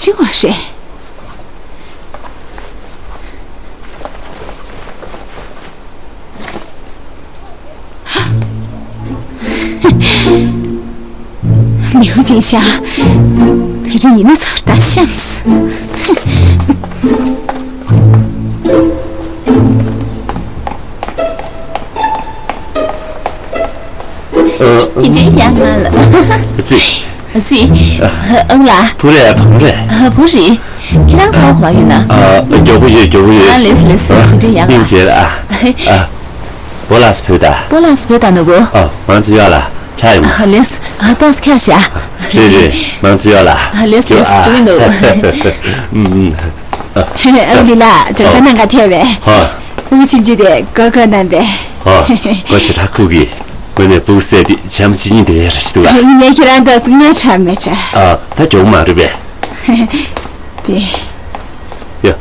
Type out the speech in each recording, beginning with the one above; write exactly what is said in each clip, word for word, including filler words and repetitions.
ཡོང་བ་རེད། ལིའུ་ཅིན་ཤ། ད་རིང་ཡིན་ན་ཚོར་ད་ཤམས། ཨ། དེ་འདྲའི་ཡག་མ་ལ། ཙི། ཙི། ཨང་ལགས། བུ་རེད་བུ་རེད། ཨ། བུ་རེད། ཁྱེད་རང་ཚོ་བ་ཡོད་ན། ཨ། མགྱོགས་པོ་ཡོད། མགྱོགས་པོ་ཡོད། ཨ། ལེས་ལེས། ཨ། དེ་འདྲའི་ཡག་མ། སྙིང་རྗེ་ལ། ཨ། ཨ། བོ་ལགས་སུ་བོས་ད། བོ་ལགས་སུ་བོས་ད་ནོ་བོ། ཨ། ང་ཚོ་ཡོད་ལ་ཁྱག་ཡོང་། ཨ། ལེས། ཨ། ཏོག་ཙམ་ཁྱག་བཞག། རེད་རེད། ང་ཚོ་ཡོད་ལ། ཨ། ལེས་ལེས། ཨ། འགྲིག་འདུག། ཨ། ཨ། ཨ། ལི་ལགས། ཇོ་ད་ནང་ག་ཐེ་བས། ཧ། ཨུ་ཆིན་ཅི་དེ་གོ་གོ་ནམ་པས། ཨ། གོ་ཞེ་དྲག་ཁུག་གི། ངོས་ནས་སྤུ་གུ་བསད་དུས་བྱམས་ཅི་ཉིད་དེ་ཡོད་རེད་འདུག་ཨ། ངས་ཁྱེད་རང་ད་སྔ་ཆ་མེད་ཆ། ཨ། ད་མགྱོགས་མ་རེད་པས། དེ། ཡ།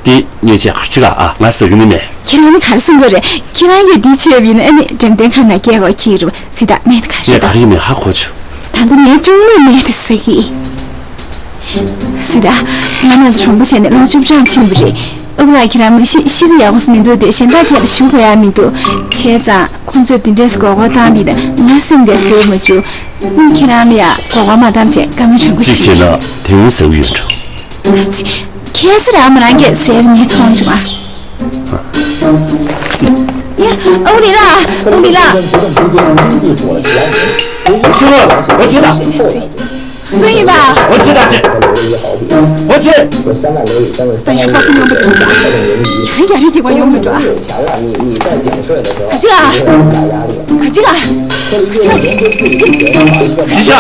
དེ་ཉོས་ཆས་ག་རེ་བྱེད་ག། ཨ། ང་ཟ་གི་ནི་མེད། ཁྱེད་རང་ནི་ག་རེ་གསུང་གི་རེད། ཁྱེད་རང་གིས་འདི་བྱས་པ་ཡིན་ན་ཨ་ནི་འགྲེམས་སྟོན་ཁང་ནང་སྐྱེལ་དགོས་ཁྱེད་རེད་པ། སི་ད་མེད་ད་ག་རེ་རེད་ད། ངས་ག་རེ་ཡིན་མིན་ཧ་གོ་བྱུང་། ད་ལྟ་ངའི་ཅུང་མོས་མེད་དེ་ཟེར་གི། སི་ད། ང་ནང་ཚོ་གྲོང་པ་བྱས་ནས་ལོ་བཅུ་གྲངས་ཕྱིན་པ་རེད། ཨ་ཁུ་ལགས་ཁྱེད་རང་མ་གཞི་གཤིས་ཀ་ཡག་པོ་མི་འདུག་དེ་གཞན་དག་ཐད་ལ་ཞུ་དགོས་ཡ་མི་འདུག་བྱས་ཙང་ཁོང་ཚོས་འདི་འདྲས་མགོ་སྐོར་བཏང་བ་ཡིན་ན་ང་སེམས་ཀྱི་བཟོད་མ་བཅུག་ཨ། ཁྱེད་རང་ལ་ཡ་མགོ་སྐོར་མ་བཏང་བྱས་བཀའ་མོལ་དྲང་པོ་ཞིག་གཅིག་བྱས་ན་དེ་འུ་ཟ་གི་ཡོད་འགྲོ། ཁྱེད་ཚོ་རང་མ་རང་གིས་ཟས་པ་ངས་མཐོང་བྱུང་ཨ། ཡ། ཨ་ཁུ་ལི་ལགས། ཨ་ཁུ་ལི་ལགས། ཤི་བ། འོ་ཆེ་ད། སུ་ཡིན་པ། འོ་ཆེ་ད་ཆེ། འོ་ཆེ། ད་ཡང་པ་ཁུ་ཉོན་པ་འདུག་ས། ཡང་རྒྱ་རིགས་ཀྱི་པ་ཡོང་མི་འགྲོ་ཨ། ག་ཅི་ག་ག་ཅི་ག་ག་ཅི་ག་ཇི་ཤ།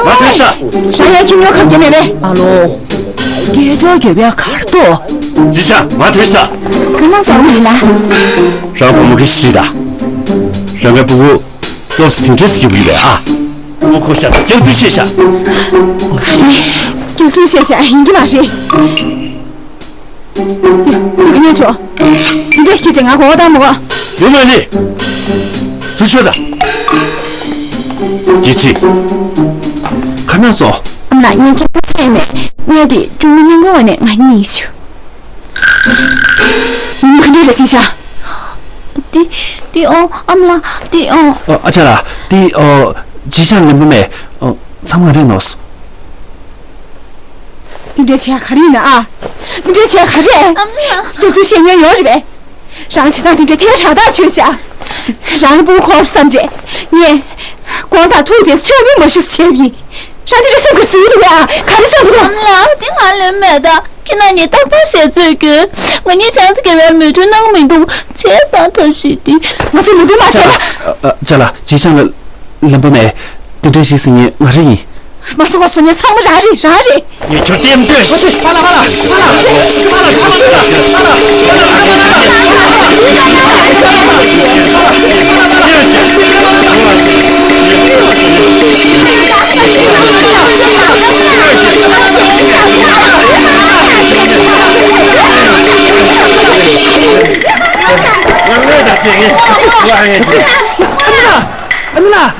ང་ཐོས་ཤ། རང་ཡང་ཁྱིམ་ཡོང་ཁབ་རྒྱ་མེད་པས། ཨ་ལོ། སྐད་ཅོར་རྒྱབ་ཡ་གར་ཏོ། ཇི་ཤ། ང་ཐོས་ཤ། ཁ་ནང་སོང་མི་ལ། རང་བུ་མོ་གི་ཤི་ད། རང་གི་བུ་གུ། ཙོགས་སུ་དེ་འདྲས་སྐྱིད་པོ་ཡོད་པས་ཨ། ཨོ་ཁོ་ཤ་སྐྱག་རྫུན་བཤད་ཤ། ག་རེ། སྐྱག་རྫུན་བཤད་ཤ་ཡིན་གྱི་མ་རེད། ཡ། ཡ། ཁ་ཉན་ཆོག་དེ་འདྲས་ཁྱེད་ཀྱིས་ང་གོ་བ་བཏང་མོ་ག་ཡོད་མ་རེད། ཚུར་ཤོག་ད། སྐྱིད་ཆེ། ཁ་ནང་སོང་། ཨ་མ་ལགས་ངས་ཁྱེད་ཚོ་ཚད་མེད། ངས་དེ་ཀྲུང་མི་སྙིང་གོ་བ་ནས་ང་གཉིད་ཤོག་ཡིན་ག་འདྲ་རེད་ཟིན་ཤག་དེ། དེ་ཨོ་ཨ་མ་ལགས་དེ་ཨོ། ཨ་ཅག་ལགས་དེ་ཨོ། ཇི་ཤང་ལེན་པ་མེད། ཨོ། ཚང་མ་རེད་ནོ། དེ་འདྲ་བྱས་ག་རེ་ཡིན་ན་ཨ། དེ་འདྲ་བྱས་ག་རེ། ཨ་མ་ལགས། ཁྱོད་ཚོས་ཤེས་ཉན་ཡོད་རེད་པས། རང་བྱེད་སྟངས་དེ་འདྲ་ཐལ་དྲགས་ཐག་ཆོད་ཤག་རང་གི་བུ་ཁོར་བསམ་བྱས། ངས། དགོངས་དག་ཐུགས་དེ་ཆགས་མི་མ་ཞུ་བྱས་པ་ཡིན། རང་དེ་འདྲ་སེམས་ཁ་ཟུག་འདུག་ཨ། ག་རེ་བསམ་གི་འདུག་ཨ་མ་ལགས་དེ་ང་ལན་མེད་ད། ཁྱེད་རྣམ་གཉིས་ཏག་ཏག་བཤད་ཚོད་སྐྱོན། ང་གཉིས་ཆང་ས་དགེ་བའི་མོས་མཐུན་གནང་མི་འདུག་བྱས་ཙང་ཐབས་ཤེས་འདི། ང་ཚོ་མོས་མཐུན་མ་བྱས་ན། ཨ། ཨ། ཅག་ལགས་ཇི་ཤང་ལ་ལེན་པ་མེད། དེ་འདྲ་ཞིག་ཟེར་མཁན་ང་རང་ཡིན། མ་སོང་བ་སོང་མཁན་ཚང་མ་རང་རེད། རང་རེད། ངས་ཁྱོད་ལྟད་མོ་ལྟོས་ཤིག་ཕ་ལ་ཕ་ལ་ཕ་ལ་ཕ་ལ་ཕ་ལ་ཕ་ལ། ང་ངོས་དང་བཅས་ངས་ང་ངས་ཨ་ནི་ལགས། ཨ་ནི་ལགས།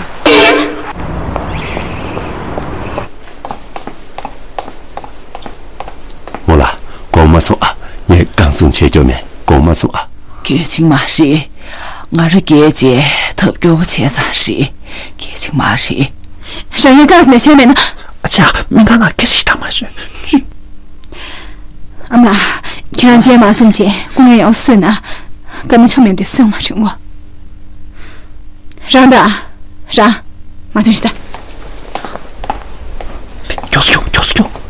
མོ་ལ། དགོངས་མ་སོང་ཨ། ངས་གང་གསུང་བྱེད་རྒྱུ་མེད། དགོངས་མ་སོང་ཨ། གལ་ཆེན་མ་རེད། ང་རང་རྒྱལ་བྱས་ཐབས་སྐྱོ་པོ་བྱས་ཙང་རེད། གལ་ཆེན་མ་རེད། རང་ཉིད་གང་ཟེར་ནས་བྱས་མེད་ན། ཨ་ཅག་མི་ཁ་ན་སྐད་ཆ་ཞིག་གྲགས་མ་བྱོས། ཨ་མ་ལགས། ཁྱེད་རང་རྗེས་མ་བཙུམ་བྱས་སྐུ་ངལ་ཡང་གསོས་ན། བཀའ་མོལ་ཆོ་མེད་དེ་གསོས་མ་རེད་ངོ་། རང་ད། རང་། མ་ཐོན་ཤི་ད། མགྱོགས་སུ་ཁྱོངས། མགྱོགས་སུ་ཁྱོངས།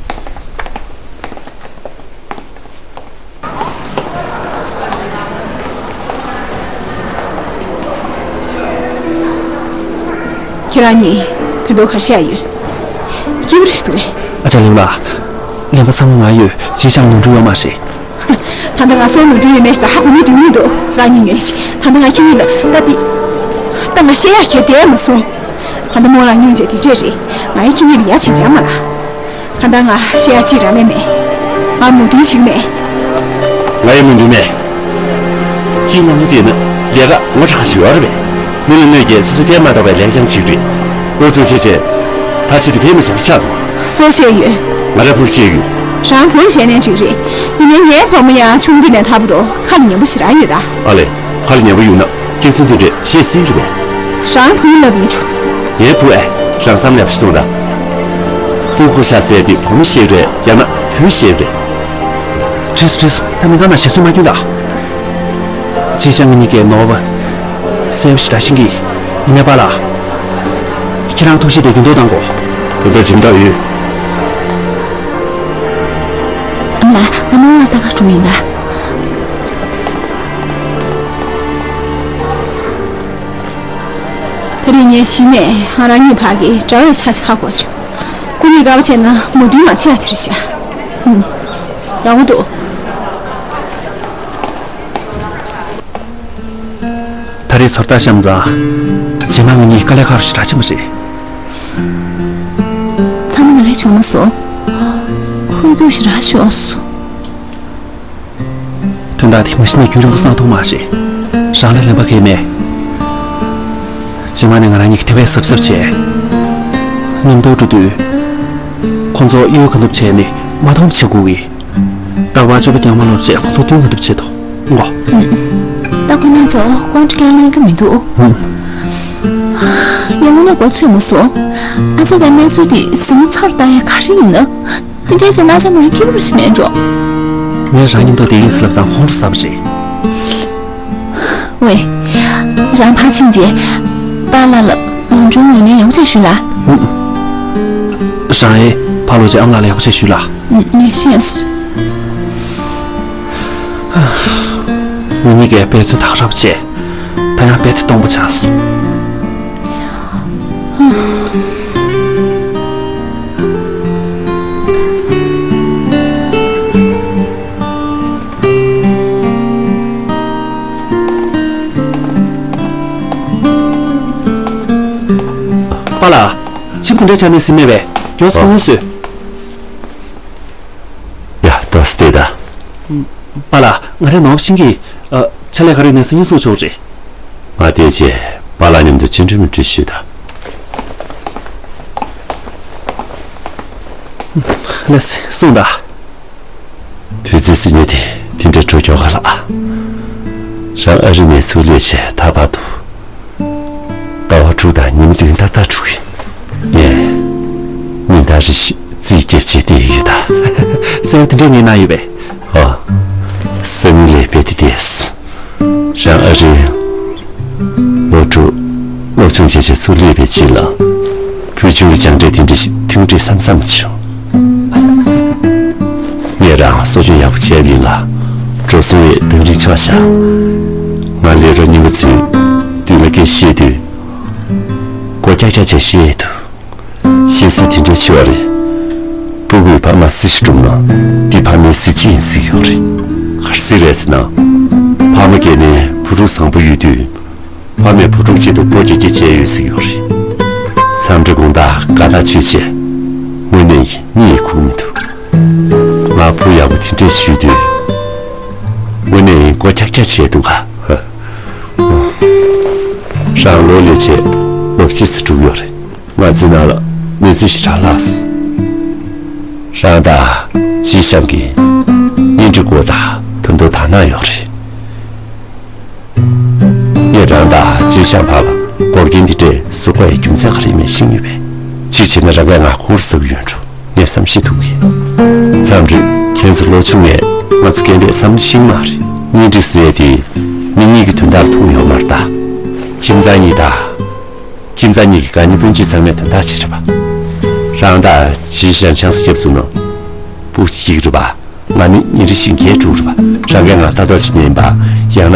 ཁྱེད་རང་གཉིས་ཕན་ཐོགས་ག་རེ་བྱས་ཡོད། སྐྱིད་པོ་རེད་ཞིག་འདུག་རེད། ཨ་ཅག་ལེའུ་ལགས། ལེན་པ་ཚང་མ་ང་ཡོད། ཅི་ཞང་ནོར་འཁྲུལ་ཡོད་མ་རེད། ད་ལྟ་ང་སོང་ནོར་འཁྲུལ་ཡོད་མེད་ཞིག་ད་ཧ་གོ་ནི་དུས་མི་འདུག་རང་གཉིས་ཉོན་ཞིག་ད་ལྟ་ང་ཁྱེད་གཉིས་ལ་ད་དེ། ད་ང་བཤད་ཡག་གལ་དེ་མ་སོང་། ད་ལྟ་རྨོ་ལགས་སྙུང་བྱས་དེ་འདྲས་རེད། ང་ཡི་ཁྱེད་གཉིས་ལ་ཡ་བྱེད་ཅང་མ་ལ། ད་ལྟ་ང་བཤད་ཡག་ཅིག་རང་ལས་མེད། ང་མོས་མཐུན་བྱེད་ཀྱི་མེད། ང་ཡི་མོས་མཐུན་མེད། ཁྱེད་རྣམ་པ་དེ་ནི་ལས་ཀ་ངོ་ཚ་ཞིག་ཡོད་རེད་པས། མི་ལ་གནོད་ཀྱིས་སོ་སོ་ཕན་མ་ཐོགས་པའི་ལས་ཀྱང་བྱེད་ཀྱི་རེད། ཨུ་ཚུགས་བྱེད་བྱེད། ད་ ཨ་ཅེ་དེ་ཕེབས་ནས་ཟོག་ཆག་འདུག་སོ་བཤད་ཡོད། ང་ར་བུར་བཤད་ཡོད། རང་བུར་བཤད་ནས་འགྲིག་རེད། ཡིན་ནའི་ངའི་བུ་མོ་ཡང་ཆུང་དུས་ནས་ཐར་པ་འགྲོ། ཁ་ལ་ཉན་པོ་ཞེ་དྲག་ཡོད་ད། ཨ་ལས། ཁ་ལ་ཉན་པོ་ཡོད་ན་ཁྱེད་ཚོ་འདི་འདྲས་བཤད་སྲིད་རེད་པས། རང་བུས་ལབ་ཡིན་ཆོག་ངའི་བུ་ཨེ། རང་བསམ་ལེགས་པོ་ཞིག་གཏོང་ད། སྤུ་གུ་ཤ་ཟས་དེ་བུ་མོ་བཤད་རེད་ཡང་ན་བུས་བཤད་རེད། བྲིས་སོ་བྲིས་སོ། ད་མི་གང་ན་ཞེ་སུན་མ་སྐྱོན་ད། ཅི་ཤང་གི་གཉིས་ཀའི་ནོར་བ་གསལ་པོ་ཞིག་ར་ཤིང་གི། ཡིན་ནའི་པཱ་ལགས། ཁྱེད་རང་ཐུགས་གཤིས་དེ་རྒྱུན་མཐོང་གཏང་དགོས། དེ་འདྲ་སྦྱིན་བདག་ཡོད། ཨ་མ་ལགས། ང་མོ་ལ་ལྟ་ག་འགྲོ་ཡིན་ལ། ད་རེས་ངས་གཞི་ནས་ང་རང་གཉིས་བར་གྱི་དགྲ་བོའི་ཆ་ཆ་ཁ་གོ་བྱུང་། སྐུ་ཉིད་དགའ་པོ་བྱས་ན་མོས་མཐུན་མ་བྱས་ཡ་དེ་རེད་ཤག་ཧུམ། ཡག་པོ་འདུག་ད་རེས་ཚོར་ལྟ་བཤམས་ཙང་། རྗེས་མ་ང་གཉིས་དཀའ་ལས་ཁག་རུ་ཞེ་དྲག་ཆེན་པོ་རེད། ཚང་མ་ང་རའི་བྱུང་མ་སོང་། ཧུད་སྐྱུག་ཞེ་དྲག་ཤོར་སོང་། དོན་དག་དེ་མ་གཞི་ནས་རྒྱུན་རིང་པོ་བསམ་ཐུབ་མ་རེད། རང་ལ་ལན་པ་གང་ཡང་མེད། རྗེས་མ་ནས་ང་རང་གཉིས་ཀྱིས་དེ་བས་གཟབ་གཟབ་བྱས། མཉམ་དུ་འགྲོ་དུས། ཁོང་ཚོ་གཡོལ་ག་འདུག་བྱས་ནས་མ་མཐོང་བྱེད་དགོས་ཀྱི། རྟག་པར་སྤྱོད་པ་རྐྱང་མ་ལོབས་བྱས་ཁོ་ཚོ་བསྟུན་ག་འདུག་བྱེད་དོ་མགོ། ད་ཁོ་རང་ཚོ་ཀོང་ཀྲི་ཀན་ལེན་གི་མི་འདུག་ཧུམ། ཡང་དངོས་གནས་མགོ་ཚོས་མ་སོང་། ཨ་ཅག་གི་གནས་ཚུལ་དེ་གཟིགས་མོ་ཚ་རུ་བཏང་ཡ་ག་རེ་ཡིན་ན། དེ་འདྲའི་ཅིག་གནང་བྱ་མ་སྐྱིད་པོ་ཞིག་མེད་འགྲོ། ངས་རང་མཉམ་དུ་བསྡད་ཡིན་ཟེར་ལབ་ཙང་ཁོང་ཁྲོ་ཟ་བ་རེད། ཝེ། རང་ཕར་ཕྱིན་རྗེས། པཱ་ལགས་ལ་ནོར་འཁྲུལ་ངོས་ལེན་ཡག་པོ་བྱས་ཞུས་ལ། རང་ཨེ་ཕར་ལོག་རྗེས་ཨ་མ་ལགས་ལ་ཡག་པོ་བྱས་ཞུས་ལ། ངས་ཤེས་སོང་། ང་གཉིས་ཀས་འབད་བརྩོན་ཐག་རབ་བྱས། ད་ཡང་རྦད་དེ་སྟོང་པ་ཆགས་སོང་། པཱ་ལགས། ཕྱི་པོ་དེ་འདྲ་ཆགས་ནས་ཟིན་མེད་པས། མགྱོགས་སུ་ཁོང་ལ་གསོས། ཡ། ཏོག་ཙམ་ལྟོས་དང་། པཱ་ལགས། ང་རའི་ནོར་བུ་ཤིང་གི། ཨ། ཕྱག་ལས་ག་རེ་ཡོད་ན་སང་ཉིན་གསུང་ཆོག་རེད། ང་བལྟས་རྗེས་པཱ་ལགས་མཉམ་དུ་ཅི་འདྲ་མི་འདྲ་ཞུས་དང་། ལགས་སེ། གསུངས་དང་། དུས་ཚོད་ཟེར་མཁན་དེ་དེ་འདྲ་འགྲོ་མགྱོགས་ག་ལ། རང་ཨ་རི་ནས་ཚུར་སླེབས་བྱས་ད་བར་དུ། ཟླ་བ་དྲུག་དང་ཉི་མ་བདུན་ཏག་ཏག་འགྲོ་གི། ངས་ཉིན་ལྟར་རེ་བཞིན་རྩིས་རྒྱབ་བྱས་བསྡད་ཡོད་ད། གསལ་པོ་དེ་འདྲ་ངས་གནང་ཡོད་པས། ཨ། སང་ཉིན་ལ་རྦད་དེ་བསྡད། རང་ཨ་རིར་ལོ་དྲུག་སློབ་སྦྱོང་བྱས་བྱས་ཚུར་སླེབས་པའི་རྗེས་ལ། ཕུལ་བྱུང་གི་སྦྱངས་འབྲས་དེ་འདྲ་ཞིག་ཐོན་འདྲ་བསམ་བསམ་བྱུང་། ངས་རང་གསོ་སྐྱོང་ཡག་པོ་བྱས་པ་ཡིན་ལ། འགྲོ་སོང་ཡང་དེང་རིང་ཆོག་བཞག་ང་ལས་རོགས་རྙིང་པ་ཚོས་མདུན་ལ་སྐད་བཤད་དུས། མགོ་ཀྱག་ཀྱག་བྱས་བཤད་འདུག་བཤད་སྲོལ་དེ་འདྲ་ཆེ་བ་རེད། སྤུ་གུའི་ཕ་མ་གཟི་བརྗིད་སྒྲུབ་ན་དེ་ཕ་མའི་གཟི་བརྗིད་ཡིན་ཟེར་གྱི་ཡོད་རེད། ག་རེ་ཟེར་རེད་ཟེར་ན། ཕ་མ་སྐྱེས་ནས་བུ་ཕྲུག་བཟང་པོ་ཡོད་དུས། ཕ་མས་བུ་ཕྲུག་ཆེད་དུ་སྒོ་རྒྱག་རྒྱག་བྱས་ཡོད་ཟེར་གྱི་ཡོད་རེད། འཚམས་འདྲི་དགོངས་དག་དགའ་དག་ཆོས་བྱས། དངོས་གནས་གཉིད་ཁུག་མི་འདུག་ང་བུ་ཡག་པོ་དེ་འདྲས་ཞུས་དུས། དངོས་གནས་མགོ་ཀྱག་ཀྱག་བྱས་འདུག་ག་རང་ལོ་ལས་བྱེད་ལོ་གཅིག་ཙམ་འགྲོ་གི་ཡོད་རེད། ང་ཚོའི་ནང་ལ་གནས་ཚུལ་ཞེ་དྲག་ལྷག་སོང་། རང་དང་ཅི་ཤང་གིས་གཉེན་སྒྲིག་དགོས་དང་ད་དུང་དག་སྣང་ཡོད་རེད། ངས་རང་དང་ཅི་ཤང་བར་ལ་འགོག་རྐྱེན་འདི་འདྲས་བཟོ་དགོས་ཡའི་རྒྱུ་མཚན་ག་རེ་མེད་ཤེས་ཡོད་པས། ཅི་བྱས་ན་རང་གིས་ང་ཁོང་ཁྲོ་ཟ་གི་ཡོད་འགྲོ། ངས་བསམ་ཤེས་ཐུབ་གི། མཚམས་རེ་ཁྱེད་ཚོ་ལོ་ཆུང་ངས་ང་ཚོ་རྒན་པས་བསམ་བློ་ཤིག་མ་རེད། གཉེན་སྒྲིག་ཟེར་ཡས་དེ་མི་གཉིས་ཀྱི་དོན་དག་ལ་ཐུག་ཡོད་མ་རེད་ད། ཁྱིམ་ཚང་གཉིས་དང་། ཁྱིམ་ཚང་གཉིས་ཀྱི་དགའ་ཉེ་སྤུན་མཆེད་ཚང་མའི་དོན་དག་ཅིག་རེད་པ། རང་དང་ཅི་ཤང་ཆང་ས་བརྒྱབ་ཚུགས་ན། སྤུ་གཅིག་རེད་པ། ང་ནི་ཉིན་རེ་བཞིན་རྒས་འགྲོ་རེད་པ། རང་གིས་ང་ལྟ་རྟོག་བྱེད་མཁན་ཡིན་པ། ཡང་ན་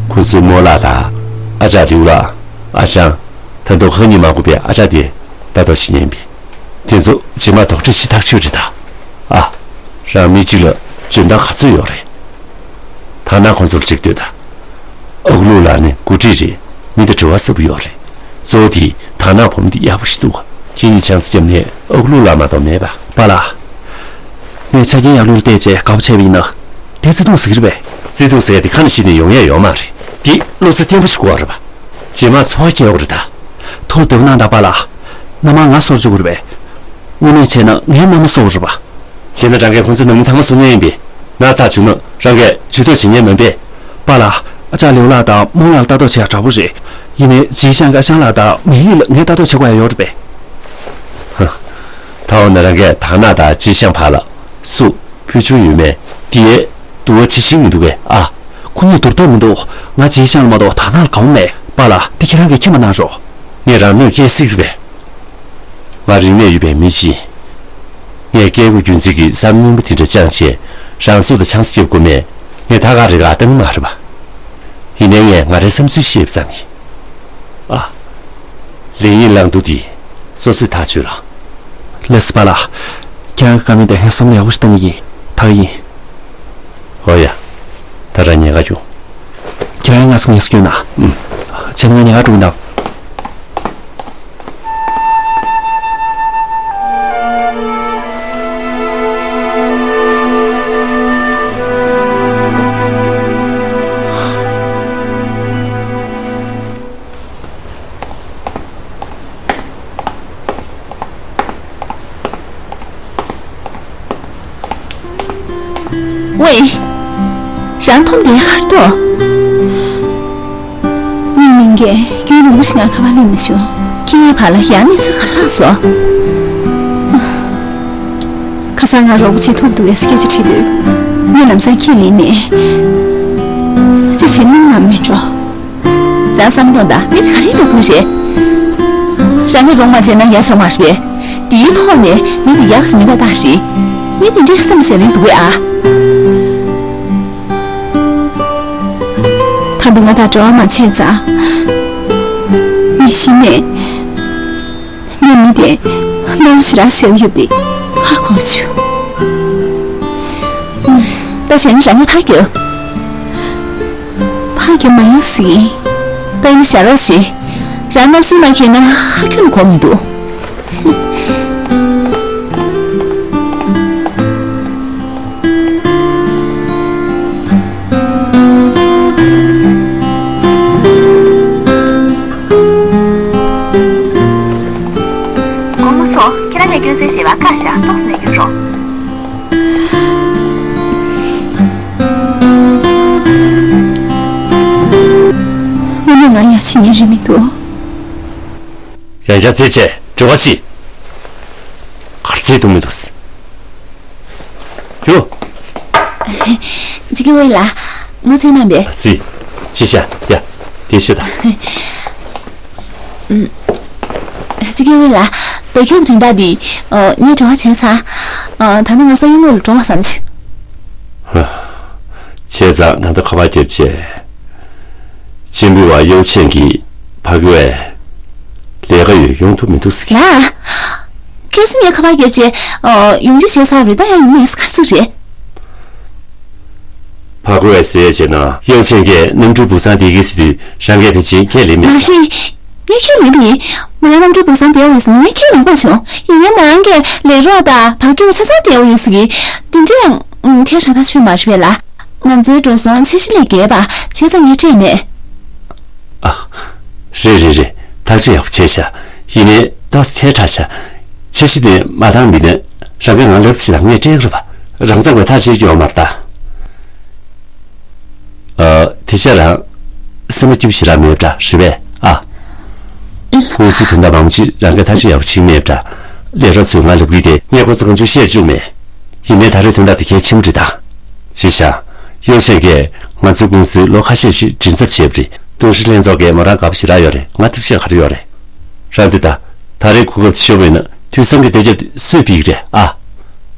ཁོ་ཚོའི་རྨོ་ལགས་དང་། ཨ་ཅག་ལིའུ་ལགས། ཨ་ཞང་། ད་དུང་ཁ་ཉན་མ་དགོས་པའི་ཨ་ཅག་དེ་ལྟ་རྟོག་བྱེད་མཁན་ཡིན་པས། དེ་ཚོ་རྗེས་མ་དོགས་འདྲི་བྱེད་ཐག་ཆོད་རེད་ད། ཨ། རང་མི་གཅིག་ལ་འཇོན་ཐང་ག་ཚོད་ཡོད་རེད། ཐ་ན་ཁོང་ཚོར་གཅིག་ལྟོས་དང་། ཨ་ཁུ་ལུའུ་ལགས་ནི་འགོ་ཁྲིད་རེད། མི་དང་འབྲེལ་བ་ཟབ་པོ་ཡོད་རེད། གཙོ་བོ་དེ་ཐ་ན་བུ་མོ་འདི་ཡག་པོ་ཞིག་འདུག་ག་ཁྱེད་གཉིས་ཆང་ས་བརྒྱབ་ནས་ཨ་ཁུ་ལུའུ་ལགས་མ་གཏོགས་མེད་པ། པཱ་ལགས། ངས་ཆ་རྐྱེན་ཡག་ལོས་བལྟས་རྗེས་དགའ་པོ་བྱས་པ་ཡིན་ན། དེ་བརྩེ་དུང་ཟེར་གྱི་རེད་པས། བརྩེ་དུང་ཟེར་ཡ་དེ་ཁ་ནས་གཞི་ནས་ཡོང་ཡ་ཡོད་མ་རེད། དེ་བློ་རྩ་བརྟན་པོ་ཞིག་དགོས་པ་རེད་པ། རྗེས་མ་ཚོར་བ་སྐྱེ་ཡོང་གི་རེད་ད། ཐུགས་བདེ་པོ་གནང་དང་པཱ་ལགས། མནའ་མ་ང་གསོ་རྒྱུ་དགོས་རེད་པས། དངོས་གནས་བྱས་ན་ངའི་མནའ་མ་སྲོག་རེད་པ། བྱས་ན་རང་གིས་ཁོ་ཚོའི་ནང་མི་ཚང་མ་སྲུང་མཁན་ཡིན་པས། ན་ཚ་བྱུང་ན་རང་གིས་ཇུས་གཏོགས་བྱེད་མཁན་མིན་པས། པཱ་ལགས། ཨ་ཅག་ལེའུ་ལགས་དང་རྨོ་ལགས་ལ་ལྟ་རྟོག་བྱེད་ཡག་དྲག་པོ་རེད། ཡིན་ནའི་ཅི་ཤང་གི་ཨ་ཞང་ལགས་དང་མི་ཡུས་ལ་ངས་ལྟ་རྟོག་བྱེད་དགོས་ཡག་ཡོད་རེད་པས། ཧ། ད་འོ་ན་རང་གིས་དག་ནག་དང་ཅི་ཤང་བར་ལ་སུ་ཕུལ་བྱུང་ཡོད་མེད་དེ་དུ་བ་ཇི་ཤིང་མི་འདུག་གས་ཨ། ཁོ་གཉིས་བསྡུར་ཐབས་མི་འདུག་ང་ཅི་ཤང་ལ་མ་གཏོགས་དག་ནག་ལ་དགའ་པོ་མེད། པཱ་ལགས། འདི་ཁྱེད་རང་གིས་མཁྱེན་པ་གནང་རོགས། ངས་རང་མོས་སྐྱེས་སྲིད་པས། ང་རིན་མེད་ཡོད་པའི་མི་ཞིག་ཡིན། ངས་སྐད་དགུ་རྒྱུན་འཛིན་གྱི་བསམ་སྙིང་པོ་དེ་འདྲ་བཅངས་བྱས་རང་སྲོག་དང་ཆང་ས་རྒྱབ་དགོས་མེད། ངས་ད་ག་རེ་ག་བཏང་གི་མ་རེད་པ། ཡིན་ནའི་ངས་ང་རའི་བསམ་ཚུལ་བཤད་པ་ཙམ་ཡིན། ཨ། ལེགས་ཉེས་བླང་དོར་འདི་སོ་སོས་ཐག་གཅོད་ལ། ལགས་སོ་པཱ་ལགས། ཁྱེད་རང་གི་བཀའ་མོལ་དེ་ངས་བསམ་བློ་ཡག་པོ་ཞིག་བཏང་གི་ཡིན། ད་ག་ཡིན། ཨོ་ཡ། ད་རང་ཉལ་ཁ་རྒྱུགས། ཁྱེད་རང་ང་ཚོ་ངལ་གསོ་སྐྱོན་ན། ཨུམ། བྱས་ན་ང་ཉལ་ཁ་འགྲོ་གི་ཡིན་ད། ཝེ། རང་འཐོམ་བསྡད་ཡག་ག་རེ་འདུག་ངའི་མིང་གིས་རྒྱུན་རིང་པོ་ཞིག་ང་ཁ་པར་སླེབས་མ་བྱུང་། ཁྱེད་ངའི་བར་ལ་ཡང་གནས་ཚུལ་ག་རེ་ལྷག་སོང་། ཁ་སང་ང་རོགས་པ་བྱེད་ཐུབ་འདུག་གས་སྐད་ཆ་དྲིས་དུས། ངས་ལམ་སང་ཁས་ལེན་མེད། ཅི་བྱེད་སྙིང་ནང་མི་འགྲོ། རང་བསམ་བློ་གཏོང་དང་། མི་དེ་ག་རེ་འདྲ་པོ་རེད། རང་གིས་རོགས་མ་བྱས་ན་ཡག་ཆོག་མ་རེད་པས། དེའི་ཐོག་ནས་མི་དེ་ཡག་ཞིག་མིན་པ་ལྟ་ཞིག་མི་དེ་འདྲས་སེམས་ཞེ་ལེན་འདུག་གས་ཨ། ད་འདི་ང་དང་འབྲེལ་བ་མ་བྱས་ཙང་། ངས་གཞི་ནས། ངས་མི་དེ་སྣང་བ་ཞེ་དྲག་ཞེ་པོ་ཡོད་པ་དེ་ཧ་གོ་བྱུང་། ད་བྱས་ན་རང་ངས་ཕར་རྒྱབ། ཕར་རྒྱབ་མ་ཡོང་སྲིད། ད་ཡིན་ན་ཞར་བ་བྱེད། རང་སྣང་སྲིད་མ་ཁེལ་ན་ཧ་ཁྱོན་ནས་གོ་མི་འདུག་དགོང་མོ་ཚོ། ཁྱེད་རང་ལས་སྐྱོན་སེལ་ཞེས་པ་བཀའ་ཤག་ཏོག་ཙམ་ནས་སྐྱོན་རོགས། དངོས་གནས་ང་ཡང་ཕྱི་ཉིན་རིན་མི་འདུག་ཡང་བསྐྱར་རྩེད་ཆས་འགྲོ་ག་ཅི། གར་རྩེད་ཐུབ་མི་འདུག་རྒྱུགས། ཅི་གི་ཝེ་ལ། ང་ཚོའི་རྣམ་པས། རྩེད། ཅི་བྱ་ཡ། དེ་ཤོད་ད། ཅི་གི་ཝེ་ལ། བོད་ཁྱོད་དོན་དག་འདི། ངས་དྲི་བ་བྱས་ཚར། ད་ནི་ང་སང་ཉིན་དངོས་ལ་འགྲོ་བ་བསམ་བྱུང་། བྱས་ཙང་ད་ལྟ་ཁ་པར་བརྒྱབ་བྱས། གཅེན་པོའི་བ་ཡའོ་ཆེན་གྱིས་ཕ་གི་བས་ལས་ཀ་ཡོད་ཡོང་ཐུབ་མི་འདུག་ཟེར་གི། ལ། ཁ་སང་ངས་ཁ་པར་བརྒྱབ་བྱས། ཡོང་རྒྱུ་བྱས་ཚར་བ་རེད། ད་ཡང་ཡོང་མེད་ཟེར་ག་རེ་ཟེར་རེད། ཕ་གི་བས་ཟེར་བྱས་ན་ཡའོ་ཆེན་གྱིས་གནམ་གྲུའི་སྦུག་སང་བསྡད་ཀྱི་ཟེར་དུས་རང་གིས་ཕལ་ཆེར་ཁས་ལེན་མེད། མ་རེད། ངས་ཁས་ལེན་པ་ཡིན། མོ་རང་གནམ་གྲུའི་སྦུག་སང་བསྡད་ཡོད་ཟེར་ནས་ངས་ཁས་ལེན་དགོས་བྱུང་། ཡིན་ནའི་མོ་རང་གིས་ལས་རོགས་དང་བར་སྐྱོ་བོ་ཆ་ཚང་བསྡད་ཡོད་ཟེར་གི། དེ་འདྲའི་ཡང་ཁྲལ་ཧྲ་ཐག་ཆོད་མ་རེད་པས་ལ། ང་ཚོའི་འགྲོ་སོང་འཆར་གཞི་ལས་བརྒལ་བ་བྱས་ཙང་ངས་སྤྲད་མེད། ཨ། རེད་རེད་རེད། ཐག་གཅོད་ཡག་པོ་བྱས་ཤག་ཡིན་ནའི་ཏོག་ཙམ་ཐལ་དྲགས་ཤག་འཆར་གཞི་དེ་མ་འདང་མིན་ན་རང་གིས་ང་ལབ་ཅིག་དང་ངས་སྤྲད་གི་རེད་པ། རང་ཚང་གིས་ཐག་བཅད་རྒྱུ་ཡོད་མ་རེད་ད། ཨ། དེ་ཆ་རང་སེམས་པ་སྐྱིད་པོ་ཞེ་དྲག་མེད་པ་འདྲ་རེད་པས་ཨ། ཀུང་སིའི་དོན་དག་མང་པོ་ཅིག་རང་གིས་ཐག་གཅོད་ཡག་པོ་བྱེད་མེད་པ་འདྲ། ལས་རོགས་ཚོས་ང་ལབ་གི་དེ་ངས་ཁོ་ཚོ་གང་བྱུང་བཤད་བཅུག་མེད། ཡིན་ནའི་ད་རེས་དོན་དག་དེ་གལ་ཆེན་པོ་རེད་ད། ཅི་བྱ། ཡའོ་ཆེན་གྱིས་ང་ཚོའི་ཀུང་སིའི་ལོ་ཁ་ཤས་ཤིག་མགྲིན་ཚབ་བྱས་པ་རེད། ཏུའུ་ཧྲི་ལྷན་ཚོགས་ཀྱིས་མོ་རང་དགའ་པོ་ཞེ་དྲག་ཡོད་རེད། ང་ཐུགས་ཞེད་ག་རེ་ཡོད་རེད། རང་འདི་ད། ད་རེས་གོ་སྐབས་དེ་ཤོར་བ་ཡིན་ན་དུས་སང་གི་བདེ་སྐྱིད་དེ་གསོས་ཕུད་ཀྱི་རེད་ཨ།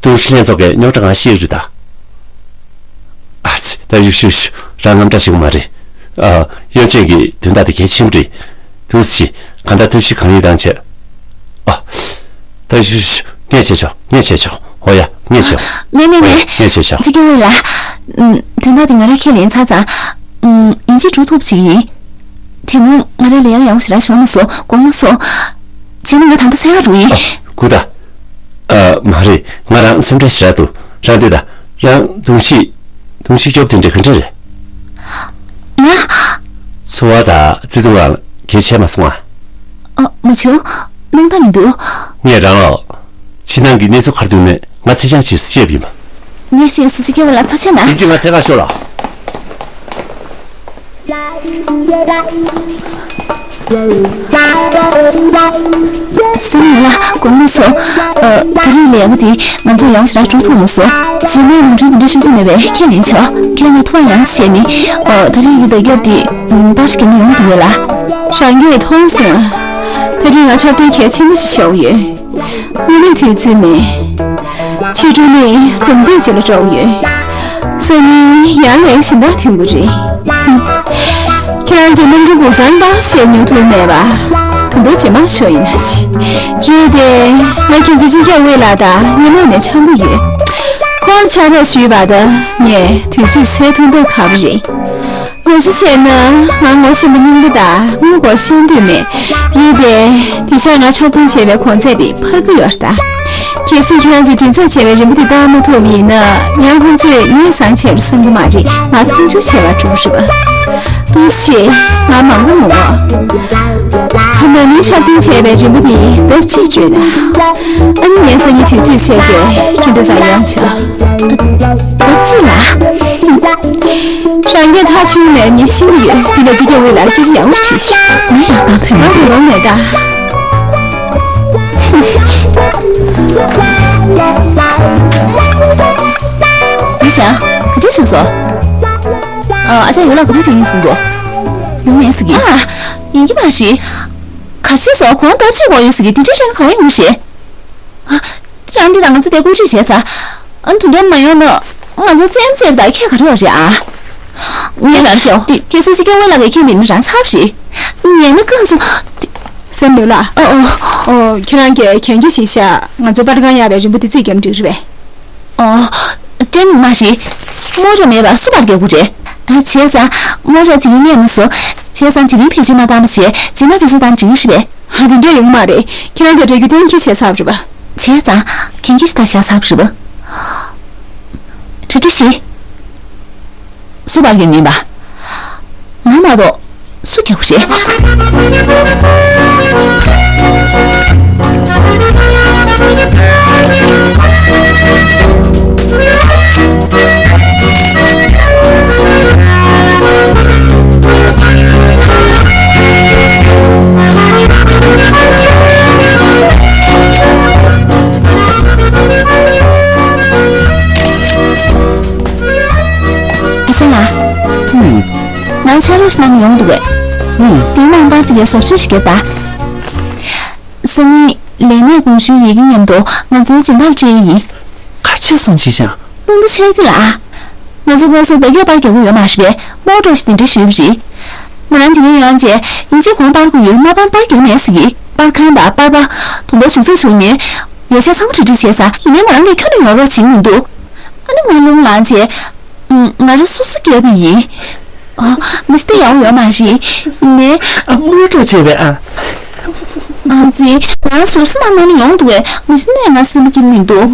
ཏུའུ་ཧྲི་ལྷན་ཚོགས་ཀྱི་རྙོག་དྲ་ང་ཤེས་ཀྱི་རེད་ད། ཨ་ཙི། ད་བཞུགས་བཞུགས་བཞུགས། རང་དངངས་སྐྲག་བྱེད་དགོས་མ་རེད། ཨ། ཡའོ་ཆེན་གྱི་དོན་དག་དེ་གལ་ཆེན་པོ་རེད། ཏུའུ་ཙི། གང་ལྟར་ཐབས་ཤེས་གང་ཡོད་བཏང་བྱས། ཨ། ད་བཞུགས་བཞུགས། ངས་བྱས་ཆོག་ངས་བྱས་ཆོག་འོ་ཡ། ངས་བྱས། མེད་མེད་མེད། ངས་བྱས་ཆོག་ཅི་སྐྱེ་བོ་ལ། ཨུམ། དོན་དག་དེ་ང་རང་ཁས་ལེན་ཚར་ཙང་། ཨུམ། ཡིན་གཅིག་འགྲུབ་ཐུབ་ཅིག་ཡིན། དེ་སྔོན་ང་རང་ལས་ཀ་ཡག་པོ་ཞེ་དྲག་བྱུང་མ་སོང་། དགོངས་མ་སོང་། བྱས་ན་ང་ད་ལྟ་སེམས་ཁྲལ་འགྲོ་ཡིན། ཨ། སྒུག་ད། ཨ། མ་རེད། ང་རང་སེམས་ཁྲལ་ཞེ་དྲག་འདུག་རང་ལྟོས་དང་། རང་གདོང་ཤིག་གདོང་ཤིག་སྐྱོ་པོ་དེ་འདྲ་ག་འདྲ་རེད། ང་། ཚོར་བ་དང་བརྩེ་དུང་རང་གལ་ཆེ་མ་སོང་ང་། ཨ། མ་བྱུང་། སྣང་དག་མི་འདུག་ངས་རང་ལ། ཕྱི་ནང་གི་གནས་ཚུལ་ག་རེ་འདུག་མེད་ང་ཚེ་ཞང་ཆེད་དུ་བཤད་པ་ཡིན་པ། ངས་ཤེས་སུ་ཅི་སྐྱེ་བ་ལ་ཐུགས་རྗེ་གནང་། དེ་ཅི་ང་ཚེ་ག་ཤོག་ལ། སེམས་ཡོད་ལ་དགོངས་མི་སོང་། ཨ། ད་རེས་ལས་ཀ་དེ་ང་ཚོ་ཡང་ཞེ་དྲག་འགྲོ་ཐུབ་མ་སོང་། རྗེས་མའི་ནོར་འཁྲུལ་དེ་འདྲ་ཤོར་གྱི་མེད་པའི་ཁས་ལེན་ཆོག་ཁྱེད་ཀྱིས་ཐུགས་ཡག་ཡང་བྱས་ནས། ཨ། ད་རེས་ཀྱི་བརྡ་ཁྱབ་དེ་པར་ཞིག་ནས་ཡོང་གི་འདུག་གས་ལ། རང་གིས་མཐོང་སོང་། ད་རེས་ང་འཁྲབ་སྟོན་གལ་ཆེན་པོ་ཞིག་བྱེད་དགོས་ཡོད། དངོས་གནས་དུས་ཚོད་མེད། ཕྱི་དྲོ་ནས་འཛོམས་འདུ་བྱེད་ལ་འགྲོ་གི་ཡོད། སང་ཉིན་ཡང་ལས་གཞན་དག་ཐོན་དགོས་རེད། ཁྱེད་རང་ཚོས་གནམ་གྲུ་འབུ་ཚང་པ་ཞེས་ཉོ་ཐུབ་མེད་པ། ད་དུང་རྗེས་མ་ཤོག་ཡིན་ན་ཞིག་རེད་དེ། ང་ཁྱེད་ཚོའི་སྤྱི་ཁྱབ་དབུས་ལགས་དང་སྔོན་མ་ནས་འཆམ་པོ་ཡོད། ཁོང་ཕྱག་རོགས་ཞུས་པ་དང་ངས་དུས་ཚོད་སེལ་ཐུབ་མདོག་ཁ་པོ་རེད། ངོ་ཤེས་བྱས་ན་ང་ངོ་ཤེས་པ་རྙིང་པ་དང་དངུལ་སྒོར་ཤོང་འདོད་མེད། རེད་དེ། དེང་སང་ང་འཁྲབ་སྟོན་བྱས་པའི་གོང་ཚད་དེ་འཕར་གྱི་ཡོད་རེད་ད། གལ་སྲིད་ཁྱེད་རང་ཚོས་མགྲིན་ཚབ་བྱས་པའི་རིན་པ་དེ་བཏང་མ་ཐུབ་པ་ཡིན་ན། ཡང་ཁོང་ཚོས་ངས་བཟང་བྱས་པར་བསམ་གྱི་མ་རེད། ང་མཐོང་ཆུང་བྱས་པར་འགྲོ་གི་རེད་པ། ཐུགས་རྗེ་ཆེ། ང་མང་པོ་མི་དགོས། ཧ། ན་ནིང་འཁྲབ་སྟོན་བྱས་པའི་རིན་པ་དེ་ལྡབ་གཅིག་སྤྲོད་ན། ཨ་ནི་ངས་སང་ཉིན་དུས་ཚོད་སེལ་རྗེས་ཁྱེད་ཚོའི་རྩར་ཡོང་ཆོག་ལྡབ་གཅིག་ལ། རང་གིས་ཐག་ཆོད་མེད་ངས་ཤེས་ཀྱི་ཡོད། དེ་ལ་སྤྱི་ཁྱབ་དབུས་ལགས་ལ་སྐད་ཆ་ཡག་པོ་དྲིས་ཤོག་ང་ཡང་གཏམ་ཕོད་མ་ང་དེ་རུང་མེད་ད། ཅི་བྱ། ག་འདྲ་བྱུང་སོང་། ཨ། ཨ་ཅག་ཡོད་ལ་ག་དུས་ཕེབས་ཡིན་གསུང་འདུག་ཡོང་མེད་ཟེར་གི། ཨ། ཡིན་གྱི་མ་རེད། ག་རེ་བྱས་སོང་། གོང་ལྡབ་གཅིག་འོང་ཡོད་ཟེར་གི། དེ་འདྲའི་རན་གང་ཡོང་གི་རེད། ཨ། རང་འདི་དང་ང་ཚོ་དེ་སྐུ་མཁྲིས་བྱས་ས། ཨ། དུ་འདོན་མ་ཡོང་ན། ང་ཚོ་རྩེད་མོ་རྩེ་བ་དང་ཁྱད་ག་རེ་ཡོད་རེད་ཨ། ངས་ལབ་ཤོག་དེ་གལ་སྲིད་ཕྱི་རྒྱལ་བ་ལགས་ཀྱིས་ཁྱེད་མིན་ན་རང་ཚར་བ་རེད། ཉན་ན་ཀུན་སུ། སེམས་ལོས་ལ། ཨོ་ཨོ། ཨོ། ཁྱེད་རང་གིས་གན་རྒྱ་ཞིག་བཞག་ང་ཚོ་པར་ཁང་གཡར་བའི་རིན་པ་དེ་རྩིས་བརྒྱབ་འགྲིག་རེད་པས། ཨོ། ཀྲེན་མ་རེད། མོ་ར་མེད་པ་སུ་པར་རྒྱག་གི་རེད། ཨ། བྱས་ཙང་མོ་ར་དེ་རིང་སླེབས་མ་སོང་། བྱས་ཙང་དེ་རིང་བེད་སྤྱོད་མ་བཏང་བ་བྱས། རྗེས་མ་བེད་སྤྱོད་བཏང་འགྲིག་གི་རེད་པས། ཧ། དེ་འདྲ་ཡོང་མ་རེད། ཁྱེད་རང་ཚོ་འགྲོ་རྒྱུ་གཏན་འཁེལ་བྱས་ཚར་བ་རེད་པ། བྱས་ཙང་གན་རྒྱ་ཞིག་ད་བཞག་ཚར་བ་རེད་པ། གྲ་སྒྲིག་ཞིག་སུ་པར་རྒྱག་མིན་པ། ང་མ་གཏོགས་སུ་རྒྱག་གི་རེད། ཨ་ཅག་ལགས། ཨུམ། ང་ཕྱག་རོགས་ཤིག་གནང་ཡོང་འདུག་གས། ཨུམ། དེའི་ནང་པར་དེ་གའི་བཟོ་བཅོས་ཤིག་བརྒྱབ་དང་། སང་ཉིན་ལས་གནས་དགོངས་ཞུའི་ཡི་གེ་མཉམ་དུ་ང་ཚོའི་སྦྱིན་བདག་ལ་སྤྲད་ཡས་ཡིན། ག་རེ་བྱས་སོང་ཅི་ཞང་། རླུང་རྟ་ཆག་རྒྱུ་ལ། ང་ཚོ་དངོས་སུ་བརྡ་སྐད་པར་རྒྱག་གི་ཡོད་མ་རེད་པས། མོ་ཊ་ཞིག་དེ་འདྲ་ཞུས་པ་རེད། ང་རང་དེ་རིང་ཡོང་རྗེས་ཡིན་གཅིག་གོང་པར་དགོས་ཡོད། མ་པར་པར་རྒྱག་མེད་ཟེར་གི། པར་ཁང་དང་པར་པ། དུང་ཟླ་བཞུགས་ས་བཞུགས་ནས། ཡོ་བྱད་ཚང་མ་གྲ་སྒྲིག་བྱས་ཚར། ཡིན་ནའི་མོ་རང་གིས་ཁྱོན་ནས་ཉོ་རོགས་བྱེད་མི་འདུག་ཨ་ནི་ང་རླུང་ལངས་རྗེས། ང་རང་སོ་སོ་བརྒྱབ་པ་ཡིན། ཨ། མི་ཚེ་འདི་ཡག་པོ་ཡོད་མ་རེད། ནས། ཨ། མོ་ཊ་བྱས་པས་ཨ། ཨ་ཙི། ང་ཟུར་སུ་མ་གནང་ན་ཡོང་འདུག་གས། མི་ཚེ་ནས་ང་སེམས་པ་སྐྱིད་མི་འདུག་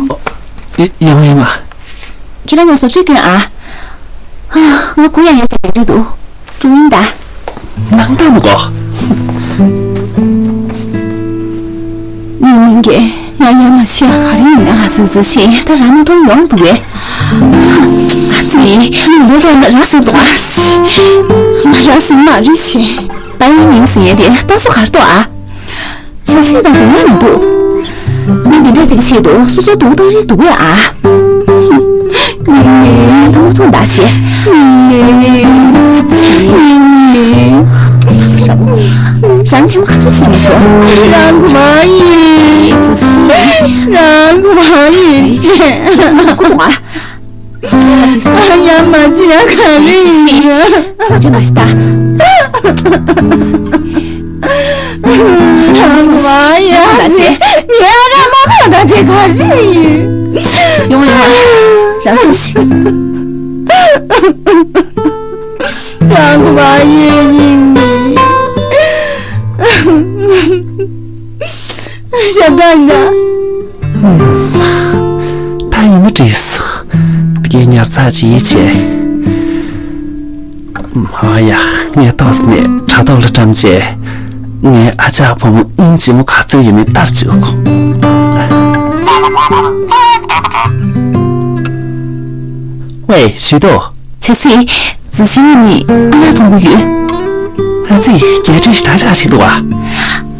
ཡ། ཡོང་ཡིན་མ། ཁྱེད་རང་ངས་བཟོ་བཅོས་སྐྱོན་ཨ། ཨ། ང་གུ་ཡངས་ཡངས་ཟེར་མི་འདུག་འགྲོ་ཡིན་ད། ནང་ལྟ་མི་དགོས། སྙིང་མིན་གྱི་ང་ཡ་མ་ཤི་ཡ་ག་རེ་ཡིན་ན། ཨ་ཙི་ཙི་ཤི་ད་རང་མ་མཐོང་ཡོང་འདུག་གས། ཨ་ཙི། ང་འདི་རང་ལ་ར་ཟེར་འདུག་ཨ་ཙི། ང་ར་ཟེར་མ་རེད་ཤི། ད་ཡིན་མིན་ཟེར་ཡས་དེ་ལྟ་སོ་གར་ཏོ་ཨ། ཆབ་སྲིད་དང་དེ་ཡང་མི་འདུག་མི་འདི་འདྲ་ཅིག་ཆེད་དུ་སོ་སོ་སྡུག་བཏང་རེད་འདུག་གས་ཨ། ཉི་མའི་ཐུགས་མ་ཐུགས་འདའ་བྱེད། ཉི་མའི། ཉི་མའི། རང་ཐེངས་མ་ག་ཚོད་བཤད་མ་ཆོག་རང་གོ་མ་ཡིན། རང་གོ་མ་ཡིན། ཀུ་ཐུག་ཨ། ཡ་མ་ཅི་ཡ་ག་རེ་ཡིན། ཅི་མ་ཤི་ད། རང་མ་ཡ་སི། ངའི་ར་མ་ཁ་ད་ཅི་ག་རེ་ཡིན། ཡོང་ཡོང་། རང་ཐུགས་ཤི། རང་མ་ཡིན་ཡིན་མི། ཞབས་ད་ཡིན་ད། ད་ཡིན་ན་འགྲིག་སོང་། དེ་གའི་ཉར་ཚགས་ཅིག་བྱས། ཨ་ཡ། ངས་ཏོག་ཙམ་ནས་དྲ་ཐོག་ལ་བཀྲམ་བྱས། ངའི་ཨ་ཅག་བུ་མོ་སྙིང་རྗེ་མོ་ག་ཚོད་ཡོད་མེད་ལྟར་བཅུག་གོ། ཝེ། ཞུས་ཏོ། ཆ་སྲིད། ཙི་ཅི་ཡིན་ནི་ཨ་མ་མཐོང་གི་ཡོད། ཨ་ཙི། རྒྱལ་སྤྲུལ་ཞེ་དྲག་ཆགས་ཤིག་འདུག་ཨ།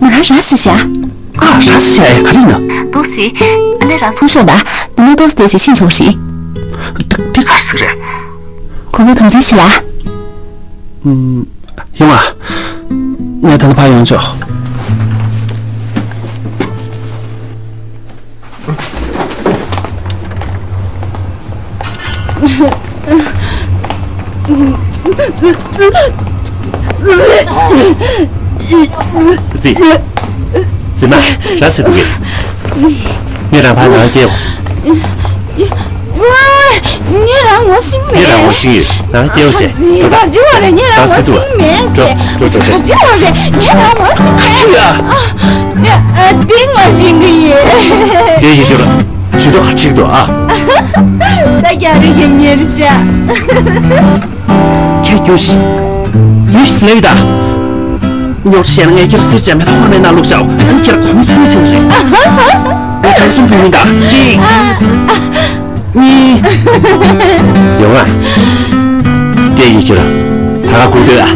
ང་རང་ར་སི་ཤ། ཨ། ར་སི་ཤ་ཨེ། ག་རེ་ཡིན་ན། འདུག་སེ། ཨ་ནི་རང་ཚུར་ཤོག་ད། འདི་ནས་ཏོག་ཙམ་བསྡད་བྱས་ཕྱིན་ཆོག་ཤིག་འདི་འདི་ག་རེ་ཟེར་རེད། གོ་སྐབས་དམ་འཛིན་བྱེད་ལ། ཨུམ། ཡོང་ཨ། ངས་ད་ནི་ཕར་ཡོང་ཆོག་ཙི། ཙི་མ། ར་སི་འདུག་གས། ངས་རང་ཕར་ནང་སྐྱེལ། ངས་རང་ངོ་ཤེས་མེད། ངས་རང་ངོ་ཤེས་ཡོད། ནང་སྐྱེལ་ཟེར། ཨ་ཙི། ག་རེ་བྱེད་པ་རེད། ངས་རང་ངོ་ཤེས་མེད་ཅེས། འགྲོ་འགྲོ་འགྲོ། ག་རེ་བྱེད་པ་རེད། ངས་རང་ངོ་ཤེས་མེད། ག་རེ་བྱེད་ཡ། ཨ། ངས་ཨ་འདི་ངོ་ཤེས་ཀྱི་ཡིན། དེ་ཡི་ཤོར། ཇུས་གཏོགས་གཅིག་ཏུ་ཨ། ད་རྒྱ་རིགས་ཀྱི་མིར་བཞག་ཁྱེད་རྒྱུགས་ཤིག་རྒྱུགས་ཤིག་ལབ་ཡོད་ད། རྙོག་དྲ་བཤད་ན་ངས་ཁྱེད་གསེར་བྱས་མེ་ཏོག་ཧོ་ནས་ནང་བླུགས་བཞག་ཨ་ནི་ཁྱེད་གོང་མའི་ཚོད་ཆེན་རེད། ངས་གྲངས་གསུམ་ཕུལ་ཡིན་ད། གཅིག་གཉིས། ཡོང་ཨ། དེ་ཡི་ཤོར། ད་ག་གུག་སྡོད་ཨ།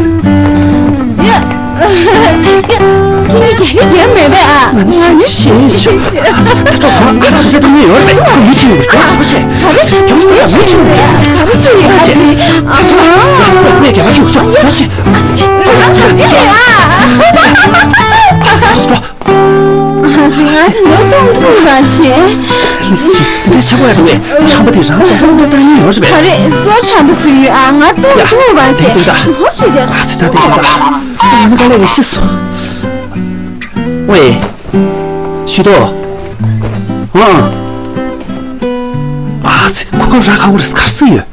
ཡ། ཁྱེད་ནི་རྒྱ་རིགས་རྒྱ་མེད་པས་ཨ། ང་ནི་ཤེས་ཤེས་ཤེས། ད་ལྟ་ཁོང་ཨ་རག་འདྲ་དང་ནི་ཡོད་མེད་ཁོ་མི་ཁྲིད་ཡོད་ཀྱང་ཟ་བ་ཤེས། ག་རེ་ཟེར། ཁྱོད་ཚོ་ལ་མི་ཁྲིད་ཡོད་རེད། ག་རེ་ཟེར་ཡོད་ཀྱང་ཟ། ཨ་ཁྱོད་ངས་རྒྱ་མ་ཁྱོད་ཤོག་ཁྱོད་ཚོ། ཨ་ཙི། རང་ག་ཅི་རེད་ཨ། ཨ་ཙི། ང་དེ་ནོར་གཏོང་ཐུབ་པ་བྱེད། ལི་ཙི། འདི་འདྲ་ཆགས་པ་ཡ་འདུག་གས། ཁྲམ་པ་དེ་རང་གཏོང་གཏོང་བཏང་ཡིན་ཡོད་རེད་པས། ག་རེ་སོ་ཁྲམ་པ་ཟེར་ཡོད་ཨ། ང་གཏོང་ཐུབ་པ་བྱེད། ཡ། དེ་འདུག་ད། ཧོ་ཅི་བྱེད། ཨ་ཙི། ད་དེ་ཡིན་ད། ང་ནི་དཀའ་ལས་ཀྱིས་ཤི་སོང་། ཝེ། ཞུས་ཏོ། ཨང་། ཨ་ཙི། གོ་སྐབས་རག་ཁག་པོ་རེད། ག་རེ་ཟེར་ཡོད།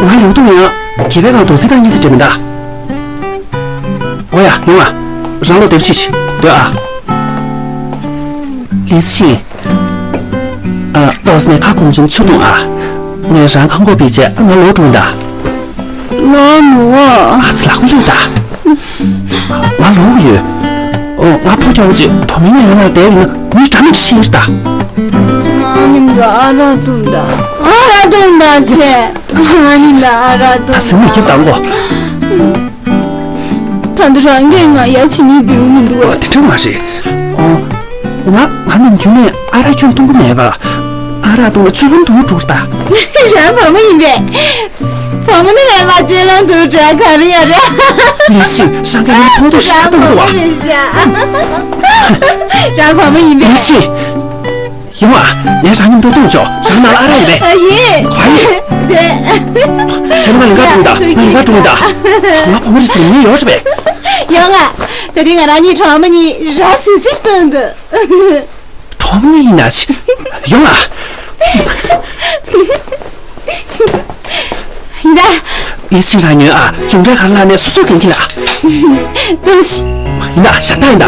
ང་ལུག་ཏུ་ཡང་སྐྱེས་པའི་སྒང་དོ་ཚིགས་དང་གཉིས་དེ་འདྲ་མི་འདའ། འོ་ཡ། ཡོང་ཨ། རང་ལོ་དེབ་ཅིག་སྡོད་ཨ། ལི་ཙི་ཤིན། ཨ། ཏོག་ཙམ་ཁ་སྐོམ་བྱུང་ཆུ་འཐུང་ཨ། ངས་རང་ཁ་འགོག་བྱས་རྗེས་ང་ལོག་འགྲོ་ཡིན་ད། ལོག་མི་འོ། ཨ་ཙི། ལག་པ་གཡུག་ད། ང་ལོག་ཡོད། ཨོ། ང་ཕོ་རྒྱག་པོ་ཅིག་དོ་མི་ཉན་ཡོད་ན་བསྡད་ཡིན་ན་མི་འདྲ་མི་འདྲ་ཤེས་ད། ང་ནི་ང་ཨ་རག་འཐུང་ད། ཨ་རག་འཐུང་ད་ཆེ། ང་ནི་ང་ཨ་རག་འཐུང་ད། ད་ཟིང་མ་སྐྱབས་དང་གོ། ད་འདི་རང་གིས་ང་ཡ་བྱེད་ནི་འདུག་མི་འདུག་ཨ། དེ་འདྲ་མ་རེད། ཨོ། ང་ང་ནམ་རྒྱུན་ནས་ཨ་རག་ཁྱོན་འཐུང་གི་མེད་པ། ཨ་རག་འཐུང་ན་སྤྱོད་ལམ་དུ་འགྲོ་ད། རང་བུ་མོ་ཡིན་པས། བུ་མོ་ནི་ངའི་མ་སྤྱོད་ལམ་དུ་འགྲོ་ག་རེ་ཡོད་རེད། ལི་ཙི། ཤང་ཀ་ནི་ཕོ་ཏོ་ཤ་སྟོང་འདུག་བ། རང་བུ་མོ་ཡིན་པས། ལི་ཙི། ཡོང་ཨ། ངས་རང་མཉམ་དུ་འཐུང་ཆོག་རང་ནང་ལ་ཨ་རག་ཡོད་པས། ཨ། ཡིན། ག་ཡིན། དེ། ཁྱེད་ང་ལིང་ག་དྲུང་ད། ང་ལིང་ག་དྲུང་ད། ང་བུ་མོ་རེད་ཟེར་མི་ཡོད་རེད་པས། ཡོང་ཨ། དེ་རིང་ང་རང་གཉིས་གྲོགས་མོ་གཉིས་ར་སི་སི་སྟོན་དུ། གྲོགས་མོ་གཉིས་ཡིན་ན་ཆི། ཡོང་ཨ། ཡིན་ད། ལི་ཙི་རང་ཉོན་ཨ། ཅུང་འདྲ་གར་ལ་ནས་སོ་སོ་གན་གི་ལ། ཏུ་ཤི། ཡིན་ད། ཞབས་ཏ་ཡིན་ད།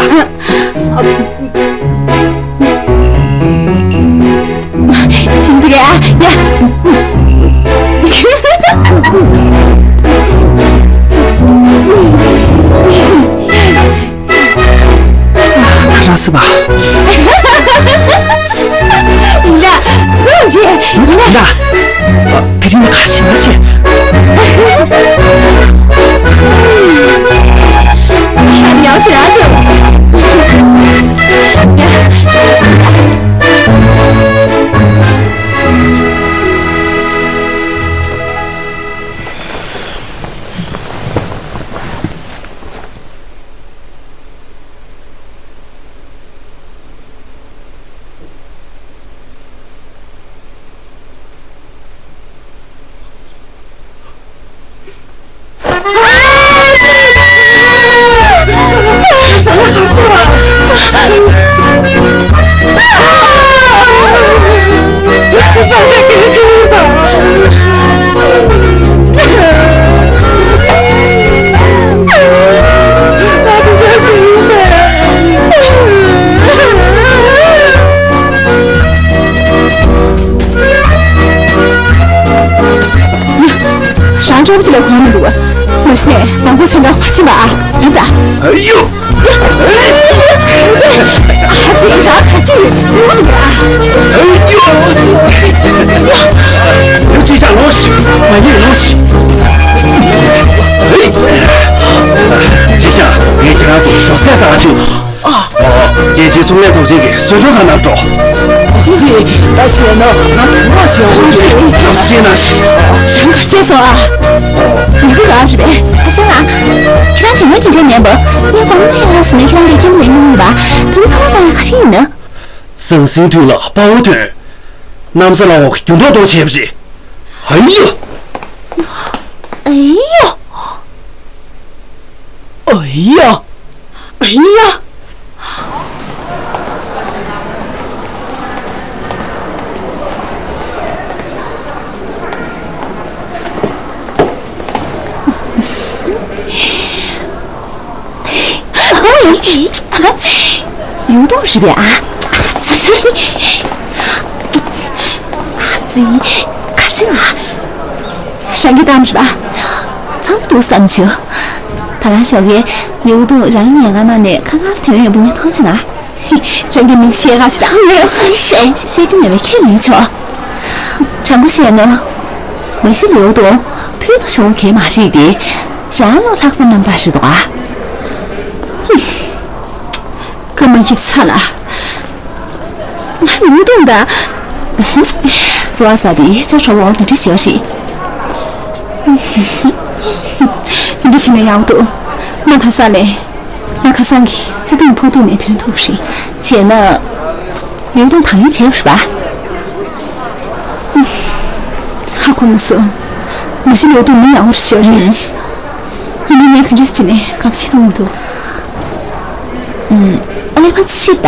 ཆིང་དུ་རེ་ཨ། ཡ། ད་ར་སི་བ། ཡིན་ད། ལོ་ཆེ། ཡིན་ད། དེ་རིང་ཁ་ཤི་ན་ཆེ། ཡག་ཤི་ར་ཐུབ། ཡ། རང་ཅོག་ཅི་ལ་གོ་མི་འདུག་མ་གཞི་ནས་དང་པོ་ཚན་ཁ་བ་ཕྱིན་པ་ཨ་ཡིན་ད། ཨ་ཡོ། ཨ་ཙི། རང་ག་ཅི་ཡོད་ནུ་འདུག་ཨ། ཨ་ཡོ། ཨ་ཙི། ཡིན་ནོ། ཅི་བྱ། ངས་ཁྱེད་རང་ཚོ་ཞོགས་ཟས་ཟ་ག་ཅིག་ཨ། རྒྱལ་སྤྱིའི་ཚོང་ལས་ཚོགས་ཆེན་གྱི་གསོལ་མཆོད་ཁང་ནང་འགྲོ། ཨ་ཙི། ད་བྱས་ན་ང་དོགས་པ་བྱས་འོང་གི། ཨ་ཙི། ནང་བཞིན་ནང་བཞིན། རང་ག་བཤད་སོང་ཨ། མི་བུ་ག་རེད་པས། ཨ་ཤང་ཨ། ཁྱེད་རང་དེ་སྔོན་དེ་འདྲ་མིན་པ། ངས་དགོང་མོ་ཡར་ལངས་ཟིན་ན་ཁྱེད་རང་ལས་ཀྱི་མེད་ནི་མིན་པ། ད་ནི་ཁ་ལག་བཏང་ཡག་ག་རེ་ཡིན་ན། ཟང་ཟིང་དུས་ལ་དཔའ་བོ་ཐོན། གནམ་ས་ལ་འོག་རྒྱུ་འབྲས་གཏོང་བྱས་པ་རེད། ཨ་ཡོ། ཨ་ཡོ། ཨ་ཡ། ཨ་ཡ། ཨ་ཙི། ལིའུ་ཏུང་རེད་པས་ཨ། ཨ་ཙི། ཨ་ཙི། གར་ཤིང་ཨ། ཧྲང་གི་གཏམ་རེད་པ། ཚང་མ་འདུག་བསམ་བྱུང་། ད་རང་ཞོགས་ཀས་ལིའུ་ཏུང་རང་ཉལ་ཁང་ནང་ནས་ཁ་ཁར་ཐོན་ཡོང་པ་ངས་མཐོང་བྱུང་ཨ། ཧི། རང་གི་མིག་ཤེལ་ཁ་ཞིག་དང་། ངས་བཤད་རྒྱུ་མེད་པའི་ཁས་ལེན་ཆོག་དྲང་པོ་བཤད་ན། མ་གཞི་ལིའུ་ཏུང་ཕུལ་དུ་བྱུང་མཁན་མ་རེད་དེ། རང་ལོ་ལྷག་བསམ་རྣམ་དག་རེད་འདུག་ཨ། ཧུམ། སྐར་མ་ཡིབ་ཚར་ལ། ང་ལིའུ་ཏུང་ད། བཙོ་བ་ཟ་དེ་ཅོ་གྲོགས་འོང་དེ་འདྲ་ཞེ་པོ་ཞིག་དེ་འདྲ་བྱས་ན་ཡག་འདུག་ང་ཁ་སང་ལས། ང་ཁ་སང་གི་བརྩེ་དུང་ཕོག་ཐུག་ནས་ཐོན་ཐུབ་རེད། བྱས་ན། ལིའུ་ཏུང་དང་ལེན་བྱས་པ་རེད་པ། ཧ་གོ་མ་སོང་། མ་གཞི་ལིའུ་ཏུང་མི་ཡག་པོ་ཞིག་རེད། ཡིན་ནའི་ངས་ག་འདྲས་བྱས་ནས་གབ་ཆེ་ཐུབ་མི་འདུག་ཨ་ལས་ཕར་ཚུར་ཤེས་ད།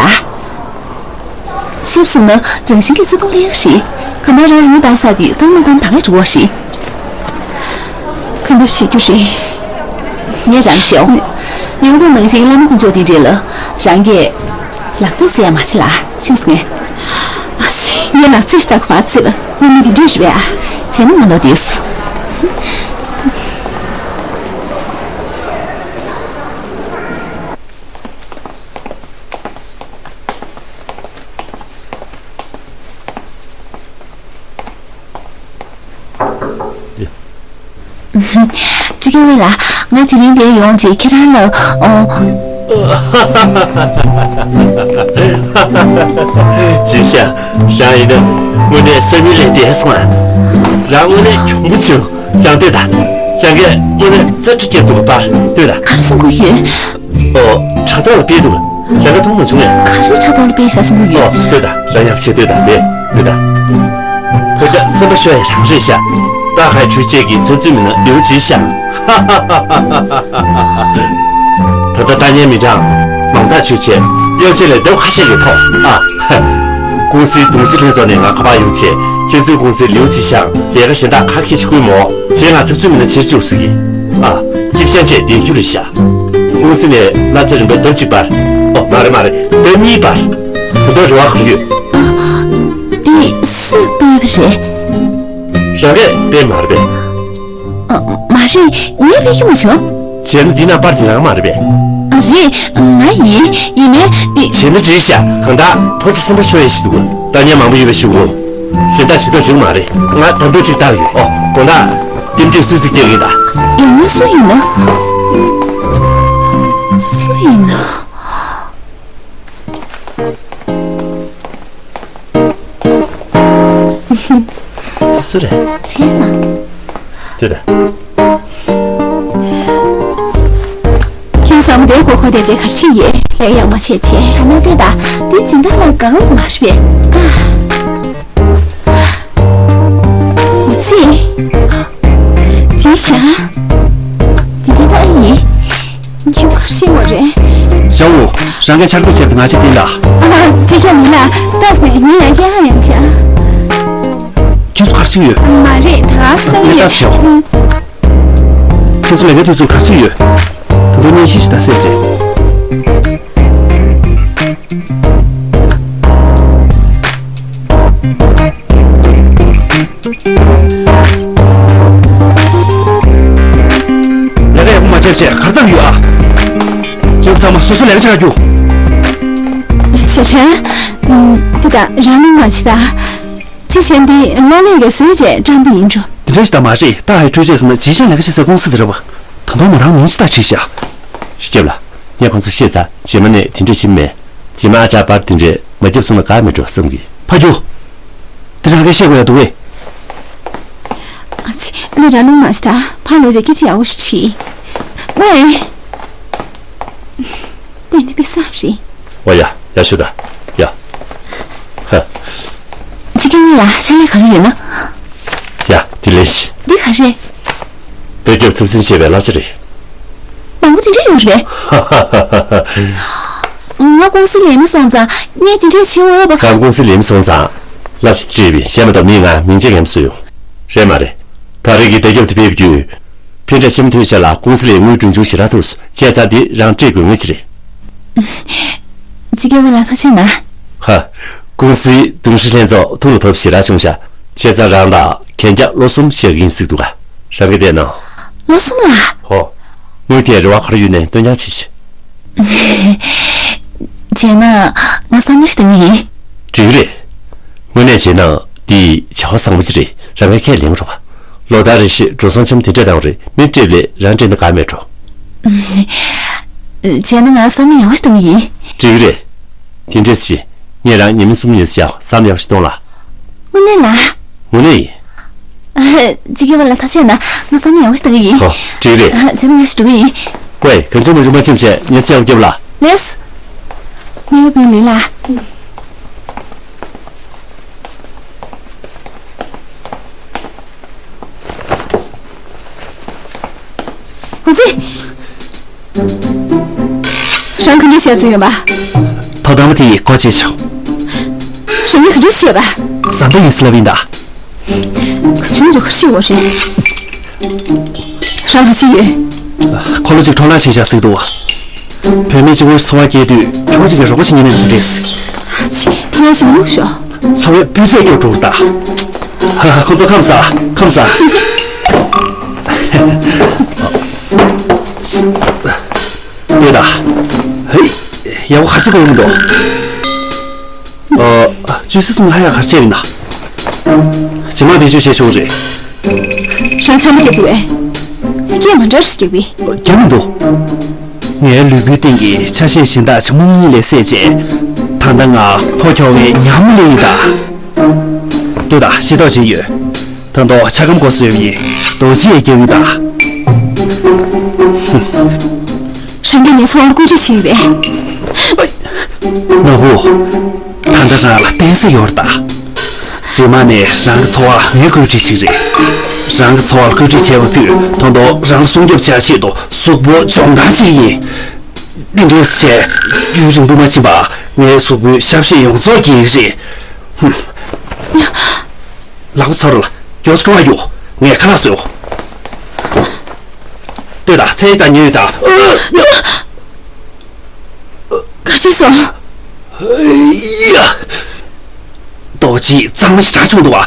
ཤེས་སོང་ན་རང་བཞིན་གྱིས་བརྩེ་དུང་སླེབས་ཡག་རེད། གང་ལྟར་རང་རུས་སྦལ་ས་དེ་གཙང་མ་བཏང་ད་གས་འགྲོ་བ་རེད། གང་ཐུབ་བྱེད་རྒྱུ་རེད། ངས་རང་ཤེས་འོང་། ཡོང་དུས་ནང་བཞིན་བླ་མ་དཀོན་མཆོག་དེ་འདྲས་ལ་རང་གིས་ལག་རྩལ་ཟེར་ཡ་མ་བྱེད་ལ་ཤེས་སོང་ངས། ཨ་ཙི། ངས་ལག་རྩལ་ཞིག་ལྟ་གི་མ་ཚད་ལ་ངས་མི་དེ་འདྲས་རེད་པས་ཨ། བྱས་ན་ང་ལོ་དེས། ཅི་གེ་ཝེ་ལགས། ང་དེ་རིང་འདིར་ཡོང་རྗེས་ཁྱེད་རང་ལ། ཨོ། ཅི་ཤ། རང་ཡིན་ན་དངོས་གནས་སེམས་ཡུལ་ལས་འདས་སོང་ཨ། རང་དངོས་གནས་གྱོང་པོ་བྱུང་། ཡང་ལྟོས་དང་། རང་གིས་དངོས་གནས་རྩེ་གྲ་སྐྱེས་འདུག་པར་ལྟོས་དང་། ག་རེ་གསུང་གི་ཡོད། ཨོ། ཕྲག་ཐོག་ལ་སྤེལ་འདུག་རང་གིས་མཐོང་མ་བྱུང་ངས། ག་རེ་ཕྲག་ཐོག་ལ་སྤེལ་བཞག་གསུང་གི་ཡོད། ཨོ། ལྟོས་དང་། རང་ཡག་ཤོས་ལྟོས་དང་དེ་ལྟོས་དང་། ཁོ་ཅག་སེམས་པ་ཤོར་ཡ་རང་རེད་ཤག་ཏཱ་ཧའེ་ཆོས་ཆས་ཀྱི་ཚབ་མཚོན་མི་སྣ་ལིའུ་ཅི་ཤང་། ད་ལྟ་ཏཱ་ཉན་མི་གྲངས་མང་དག་ཆོས་ཆས་གཡོ་ཆས་ལས་ལྡབ་ཁ་ཤས་ཀྱིས་མཐོ་ཨ། ཀུང་སིའི་གདུང་སྲིད་ལྷན་ཚོགས་ནས་ང་ཁ་པར་ཡོང་བྱས། ཁྱེད་ཚོའི་ཀུང་སིར་ལིའུ་ཅི་ཤང་ལས་ཀ་གཞན་དག་ག་རེ་ཁྱེད་ཀྱིས་བསྐུལ་མོ། བྱས་ང་ཚབ་མཚོན་མི་སྣ་ཕྱིར་བཅུག་ཟེར་གི་ཨ། སྐྱིད་ཤང་བྱས་བསྡད་རྒྱུ་རེད་ཤག་ཀུང་སི་ནས་གླ་ཆ་རིན་པ་ལྡབ་གཅིག་སྤར། ཨོ་མ་རེད་མ་རེད། ལྡབ་གཉིས་སྤར། དེ་ལྟར་རེ་བ་གང་ཡོད། འདི་སུས་སྤེལ་བ་རེད། རང་གིས་སྤེལ་མ་རེད་པས། ཨ། མ་རེད། ངས་སྤེལ་གྱི་མ་བྱུང་། བྱས་ན་འདི་ནང་པར་དེ་རང་མ་རེད་པས། ཨ། རེད། ང་ཡིན། ཡིན་ནའི་འདི། བྱས་ན་རེད་ཤག་གང་ལྟར་ཕོ་ཁྲི་སེམས་པ་ཤོར་ཡ་ཞིག་འདུག་ཏཱ་ཉན་མང་པོ་ཡོད་པའི་གཞུག་གུ། གཞན་དག་ཇུས་གཏོགས་བྱེད་ཀྱི་མ་རེད། ང་དམ་ཐོག་ཅིག་བཏང་ཡོད། ཨོ། དགོང་དག་རྟེན་འབྲེལ་གསོལ་ཚིགས་རྒྱག་གི་ཡིན་ད། ཡང་ན་སུ་ཡིན་ན། སུ་ཡིན་ན། སུ་རེད། བྱས་ཙང་། དེ་རེད། ཁྱེད་ཚང་མ་དེ་གོ་གོ་དེ་རྗེས་གར་ཕྱིན་ཡས་ལས་ཡག་མ་བྱས་བྱས། ད་ནས་ལྟོས་དང་། འདི་སྦྱིན་བདག་ལ་དགའ་རོགས་དུ་མ་རེད་པས། ཨ། འུ་ཙི། ཅི་བྱ། འདི་འདྲ་ད་ཡིན། ཁྱེད་ཚོ་གར་ཕྱིན་པ་རེད། ཞའོ་ཝུ། རང་གིས་ཆར་འགོད་བྱས་པ་ང་ཅིག་བསྟན་ད། ཨ། ཅི་ཁྱོད་མིན་ལ་ལྟས་ནས་ངས་ཡང་སྐད་ཡང་ཡང་བྱ། ཁྱེད་ཚོ་གར་ཕྱིན་ཡོད། མ་རེད། ད་ག་སེ་ལྟ་ངས་ཡོད། ལྟ་ཤོག་ཁྱེད་ཚོ་ལས་ཀའི་དུས་ཚོད་ག་ཚོད་ཡོད། ད་དུང་ཉིན་ཤས་ཤིག་ད་སེ་ཟེར། ལས་ཀ་ཡག་པོ་མ་བྱས་བྱས་གར་བཏང་ཡོད་ཨ། ཁྱེད་ཚོ་ཚང་མ་སོ་སོ་ལས་ཀ་བྱེད་ག་རྒྱུགས། ཞེ་ཁྲེན། ཨུམ། དེ་ད་རང་མི་མ་བྱེད་ད། ཅི་བྱས་འདི་གློག་ཀླད་ཀྱི་བཟོས་བྱས་བཀྲམ་པ་ཡིན་འགྲོ། འདྲ་ཞིག་ད་མ་རེད། ད་ཧའི་འཕྲུལ་ཆས་ཟེར་ན་ཇི་ཤང་ལས་ཀ་བྱེད་སའི་ཀུང་སི་དེ་རེད་བ། ད་དུང་མོ་རང་མིང་ཅི་ད་བྲིས་ཤག་ཅི་སྐྱབས་ལ། ངས་ཁོང་ཚོ་བཤད་ཚར། རྗེས་མ་ནས་དེ་འདྲས་བྱེད་མེད། རྗེས་མ་ཨ་ཅག་པར་དེ་འདྲས་མ་བརྒྱབ་སོང་ན་དགའ་མེད་འགྲོ་བསམ་གི། ཕ་རྒྱུ། དེ་རང་གིས་བཤད་དགོས་ཡ་འདུག་གས། ཨ་ཙི། ཨ་ནི་ར་ལུང་མ་ཤི་ད། ཕ་ལོ་ཅེ་སྐད་ཆ་ཡག་པོ་ཞིག་དྲིས། ཝེ། དེ་ནི་པེ་སབ་རེད། ཨོ་ཡ། ཡ་ཤོད་ད། ཡ། ཧ། ཅི་གི་ནི་ལ་ཤ་ལས་ག་རེ་ཡོད་ན། ཡ། དེ་ལས་ཤི། འདི་ག་རེད། བོད་སྐྱོབ་ཚབ་ཚུན་བྱས་པའི་གླ་ཆ་རེད། མང་པོ་དེ་འདྲ་ཡོད་རེད། ང་ཀུང་སི་ལས་མི་སོང་ཙང་ངས་དེ་འདྲས་བྱེད་འོས་པ། རང་ཀུང་སི་ལས་མི་སོང་ཙང་གླ་ཆ་སྤྲད་པའི་གཞས་མ་གཏོགས་མིའི་ང་མིང་ཅན་ངན་པ་བཟོས་ཡོང་། རེད་མ་རེད། ད་རེས་ཀྱི་བདེ་སྐྱབས་དེ་ཕེབས་རྒྱུས། ཕན་འབྲས་ཆེན་པོ་ཐོན་ཤག་ལ་ཀུང་སི་ལས་དངུལ་གྲོན་ཆུང་ཞེ་དྲག་ཐུགས་སུ་བྱས་ཙང་དེ་རང་སྤྲད་དགོས་ངེས་ཅི་རེད། ཅི་གེ་བ་ལ་ཐ་ཆད་ན། ཧ། ཀུང་སིའི་གདུང་ཧྲི་ལྷན་ཚོགས་ཐུགས་ལ་བབས་ཞེ་དྲག་བྱུང་ཤག་བྱས་ཙང་རང་དང་གན་རྒྱ་ལོ་གསུམ་བཞག་གི་ཡིན་ཟིག་འདུག་ག་རང་གི་བལྟས་ན། ལོ་གསུམ་ལ། ཧོ། དངུལ་དེ་རེ་བ་ག་རེ་ཡོད་ནའི་བཏོན་རྐྱང་བྱེད་ཤིག་བྱས་ན་ང་བསམ་བློ་ཞིག་གཏོང་གི་ཡིན། འགྲིག་གི་རེད། དངོས་གནས་བྱས་ན་འདི་བྱ་བ་བཟང་པོ་ཅིག་རེད། རང་གིས་ཁས་ལེན་རོགས་པ། ལོ་ལྟར་རེ་བཞིན་འགྲོ་སོང་ཆེན་པོ་དེ་འདྲ་བཏང་བ་རེད། མི་སྤྲད་ལས་རང་སྤྲད་ན་དགའ་མེད་འགྲོ། བྱས་ན་ང་བསམ་བློ་ཡག་པོ་ཞིག་གཏོང་གི་ཡིན། འགྲིག་གི་རེད། དེ་འདྲས་བྱེད། ངས་རང་ཉིན་མོ་གསུམ་ཉལ་ས་བཞག་བསམ་ཡག་པོ་ཞིག་གཏོང་ལ། དངོས་གནས་ལ། དངོས་གནས་ཡིན། ཅི་གེ་བ་ལ་ཐ་ཆད་ན་ང་བསམ་བློ་ཡག་པོ་ཞིག་གཏོང་གི་ཡིན། ཧོ། འགྲིག་གི་རེད། བྱས་ན་ང་ཞིག་འགྲོ་གི་ཡིན། ཝེ། གང་བྱུང་མ་བྱུང་མ་ཕྱིན་བྱས་ཉལ་ས་བཞག་རྒྱབ་ལ། ལེས། ངའི་བུ་ལི་ལ། ཨ་ཙི། རང་ག་འདྲས་བྱས་ཚུལ་ཡོད་པ། ཐོག་དང་པོ་དེ་ཡིས་སྒོ་ཕྱེ་ཆོག་རང་ཉིད་ག་འདྲས་བྱས་པ། བཟའ་ཟླ་ཡིན་ཟེར་ལབ་ཡིན་ད། ག་བྱུང་ཚོ་ག་རེ་བྱེད་དགོས་རེད། རང་ག་བྱེད་ཡོད། ཁོ་ལོ་གཅིག་འཕྲོ་བརླག་བྱས་བཞག་ཟིག་འདུག་བུད་མེད་གཅིག་པོ་འཚོ་བ་སྐྱེལ་དུས་ཁྱོ་གཅིག་གིས་རོགས་པ་བྱེད་ཉན་ནས་མི་འགྲིག་ཨ་ཙི། ཁོ་ཡང་ཞིག་མི་ལུག་ཤོག་འཚོ་བའི་སྤུས་ཚད་སྐྱོ་འགྲོ་གི་ད། ཧ་ཧ། ཁོ་ཚོ་ཁམས་བཟང་། ཁམས་བཟང་། ལྟོས་དང་། ཧེ། ཡག་པོ་ག་ཚོད་གང་མི་འདུག་ཨ། ཅུང་ཟད་གསུམ་ལྷག་ཡག་གར་བྱས་ཡིན་ན། རྗེས་མ་བེད་སྤྱོད་བྱས་ཆོག་རེད། རང་ཆམ་པ་རྒྱབ་འདུག་བས། སྐད་མ་འདྲ་ཞིག་རྒྱག་པས། རྒྱབ་མི་འདུག་ངའི་ལུས་པོའི་སྟེང་གི་ཆ་ཤས་གཞན་དག་ཇ་མུ་གཉིས་ལས་བསད་རྗེས། ད་ལྟ་ང་ཕོ་ཁྱོ་བའི་ཉ་མོ་ལས་ཡིན་ད། ལྟོས་དང་། ཤེས་རྟོགས་བྱས་ཡོད། ད་དུང་ཆ་སྒམ་གོ་བཟོས་པ་ཡིན། རྡོ་རྗེ་ཡི་རྒྱབ་ཡིན་ད། རང་གིས་ངའི་འཚོ་བར་བཀོད་སྒྲིག་བྱས་ཡོད་པས། ནོར་བུ། ད་ལྟ་རང་ལ་བརྟེན་ས་ཡོད་རེད་ད། རྗེས་མ་ནས་རང་གི་འཚོ་བ་ངས་བཀོད་སྒྲིག་བྱེད་ཀྱི་རེད། རང་གི་འཚོ་བ་ལ་བཀོད་སྒྲིག་བྱས་པ་ཕུད་ད་དུང་རང་ལ་སྲུང་སྐྱོབ་བྱ་ཆེད་དུ་གཟུགས་པོ་སྦྱོང་བརྡར་བྱེད་ཀྱི་ཡིན། འདི་འདྲས་བྱས། རྒྱུན་རིང་པོ་མ་ཕྱིན་པར་ངའི་གཟུགས་པོའི་ཞབས་ཕྱི་ཡོངས་རྫོགས་སྐྱེལ་གྱི་རེད། ཧུམ། ལག་པ་ཚར་ལ། མགྱོགས་སུ་འགྲོ་བ་ཡོང་། ངས་ཁ་ལག་བཟོས། ལྟོས་དང་། ཚད་ཅིག་དང་ཉོས་དང་། ག་ཚོད་སོང་། ཡ། ལྟོ་ཅིག་གཙང་མ་ཞེ་དྲག་བྱུང་འདུག་ཨ།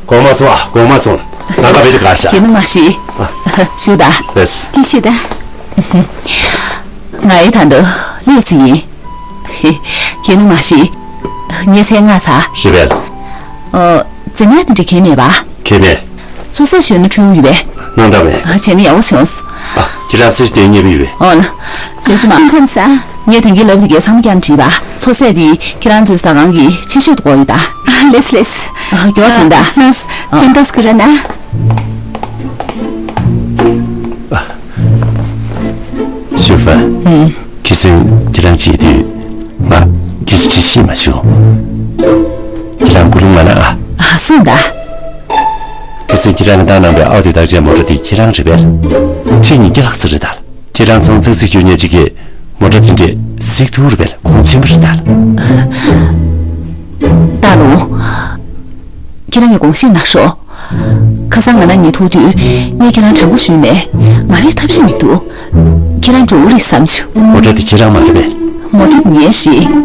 དགོངས་མ་སོང་ཨ། དགོངས་མ་སོང་། ང་ད་བེད་དུ་ག་ཤ། ཁྱེད་ནི་མ་ཤི། ཨ། ཞུ་ད། ལེས། དེ་ཞུ་ད། ང་ཡི་ད་འདི་ལེས་ཡིན། ཁྱེད་ནི་མ་ཤི། ངས་མཚན་སྔ་ཚ། ཞི་བལ། ཨོ། འཛེམ་ཡག་དེ་འདྲ་གས་མེད་པ། གས་མེད། ཚོ་ཟས་ཞོན་ན་འཁྲུལ་ཡོད་པས། སྣང་དག་མེད། བྱས་ན་ཡག་པོ་བྱུང་། ཨ། ཁྱེད་རང་ཚོས་དེ་ཉེ་བི་ཡོད་པས། ཨོ་ལ། ཞོ་ཞུ་མ། ཁམས་བཟང་། ངས་དེང་གི་ལབ་དེ་གས་ཚང་མ་ཀྱང་བྲིས་པ། ཚོ་ཟས་དེ་ཁྱེད་རང་ཚོའི་ཟ་ཁང་གི་ཆེ་ཤོས་དུ་གོ་ཡོད་ད། ཨ། ལེས་ལེས། ཨ། མགྱོགས་ཟིན་ད། ལེས། ཨ། ཁྱེད་ཏོག་ཙམ་ར་ན། ཞུ་ཧྥན། ཨུམ། ཁྱེད་ཚོས་དེ་རང་བྱེད་དུས་ང་དེ་ཅི་ཤེས་མ་བྱུང་། དེ་རང་ཀུ་རུ་མ་ན་ཨ། ཨ། སུ་ད། ཁྱེད་ཚོས་ཁྱེད་རང་གི་བཏང་གནང་བའི་ཨའོ་ཏི་རྟགས་ཅན་མོ་ཊ་དེ་ཁྱེད་རང་རེད་པས། ཁྲི་ཉིས་བརྒྱ་ལྷག་ཙམ་རེད་ད། ཁྱེད་རང་ཚོང་ཙག་ཙིག་རྒྱུ་ཉེ་གཅིག་གིས་མོ་ཊ་དེ་འདྲས་གཟིགས་ཐུབ་རེད་པས། གོང་ཆེན་པོ་རེད་ད། ད་ལོ། ཁྱེད་རང་གི་དགོངས་བཞེས་གནང་ཤོག་ཁ་སང་ང་ན་ཉེ་ཐུག་དུས་ངས་ཁྱེད་རང་དྲང་པོ་ཞུས་མེད། ང་ལས་ཐབས་ཤེས་མི་འདུག་ཁྱེད་རང་འགྲོ་གི་རེད་བསམ་བྱུང་། མོ་ཊ་དེ་ཁྱེད་རང་མ་རེད་པས། མོ་ཊ་དེ་ངའི་རེད།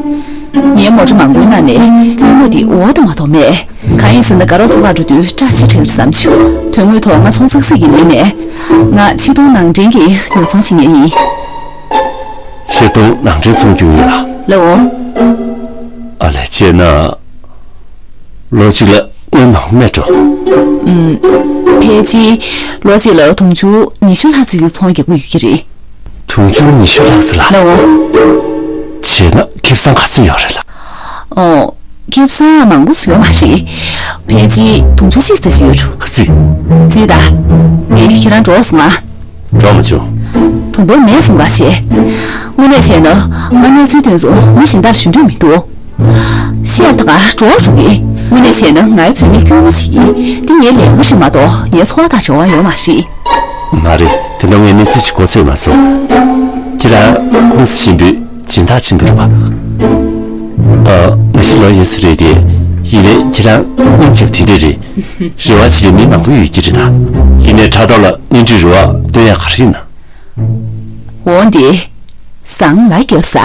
ངའི་མོ་ཊ་མང་པོའི་ནང་ནས་དཀྱུས་མ་དེ་འོ་ད་མ་གཏོགས་མེད། གང་ཡིན་ཟེར་ན་དགའ་རོགས་ཐུག་ག་འགྲོ་དུས་སྐྲ་ཕྱིས་དྲགས་རེད་བསམ་བྱུང་། དོན་དངོས་ཐོག་ང་ཚོང་ཙག་ཙིག་གི་མི་མེད། ང་ཆིག་སྟོང་ནང་འདྲེན་གྱི་ཉོ་ཚོང་བྱེད་མཁན་ཡིན། ཆིག་སྟོང་ནང་འདྲེན་ཚོང་རྒྱུ་ཡིན་ལ། ལའོ། ཨ་ལས་བྱས་ན། ལོ་གཅིག་ལ་དངུལ་མང་པོ་མེད་འགྲོ། ཨུམ། ཕལ་ཆེར་ལོ་གཅིག་ལ་དུང་ཕྱུར་ཉི་ཤུ་ལྷག་ཙམ་གྱི་ཚོང་རྒྱག་གི་ཡོད་ཀྱི་རེད། དུང་ཕྱུར་ཉི་ཤུ་ལྷག་ཙམ་ལ། ལའོ། བྱས་ན་ཁེ་བཟང་ག་ཚོད་ཡོད་རེད་ལ། ཨོ། ཁེ་བཟང་མང་པོ་ཞིག་ཡོད་མ་རེད། ཕལ་ཆེར་དུང་ཕྱུར་གཅིག་ཙམ་ཞིག་ཡོད་འགྲོ། ཨ་ཙི། ཙི་ད། ངས་ཁྱེད་རང་འགྲོ་སོང་ང་། འགྲོ་མ་བྱུང་། ད་དུང་མེད་སོང་ག་བྱས། དངོས་གནས་བྱས་ན་ང་གནས་ཚུལ་དོན་ཚོ་མི་གཞན་དག་ལ་ཞུ་འདོད་མི་འདུག། ཤེར་ད་ག་འགྲོ་འགྲོ་གི། དངོས་གནས་བྱས་ན་ངའི་བུད་མེད་སྐྱོ་མོ་ཞིག་ཡིན། འདི་ངའི་ལས་ཀ་རེད་མ་གཏོགས་ངའི་འཚོ་བ་དང་འབྲེལ་བ་ཡོད་མ་རེད། མ་རེད། དེ་འདྲ་ངས་གནས་ཚུལ་ཞིག་གོ་ཚོད་མ་སོང་། ཁྱེད་རང་ཀུང་སི་ཆེན་པོའི་སྦྱིན་བདག་ཆེན་པོ་རེད་པ། ཨ། ང་ཤི་ལོ་ཡོད་ས་རེད་དེ། ཡིན་ནའི་ཁྱེད་རང་སྙིང་རྗེ་པོ་དེ་འདྲས་རེད། རེ་བ་བྱེད་མཁན་མི་མང་པོ་ཡོད་ཀྱི་རེད་ད། ཡིན་ནའི་ཕྲག་དོག་ལ་གནོན་འཁྲིའི་རེ་བ་བཏོན་ཡག་ག་རེ་ཡིན་ན། འོང་དེ། བཟང་ལ་རྒྱབ་ས།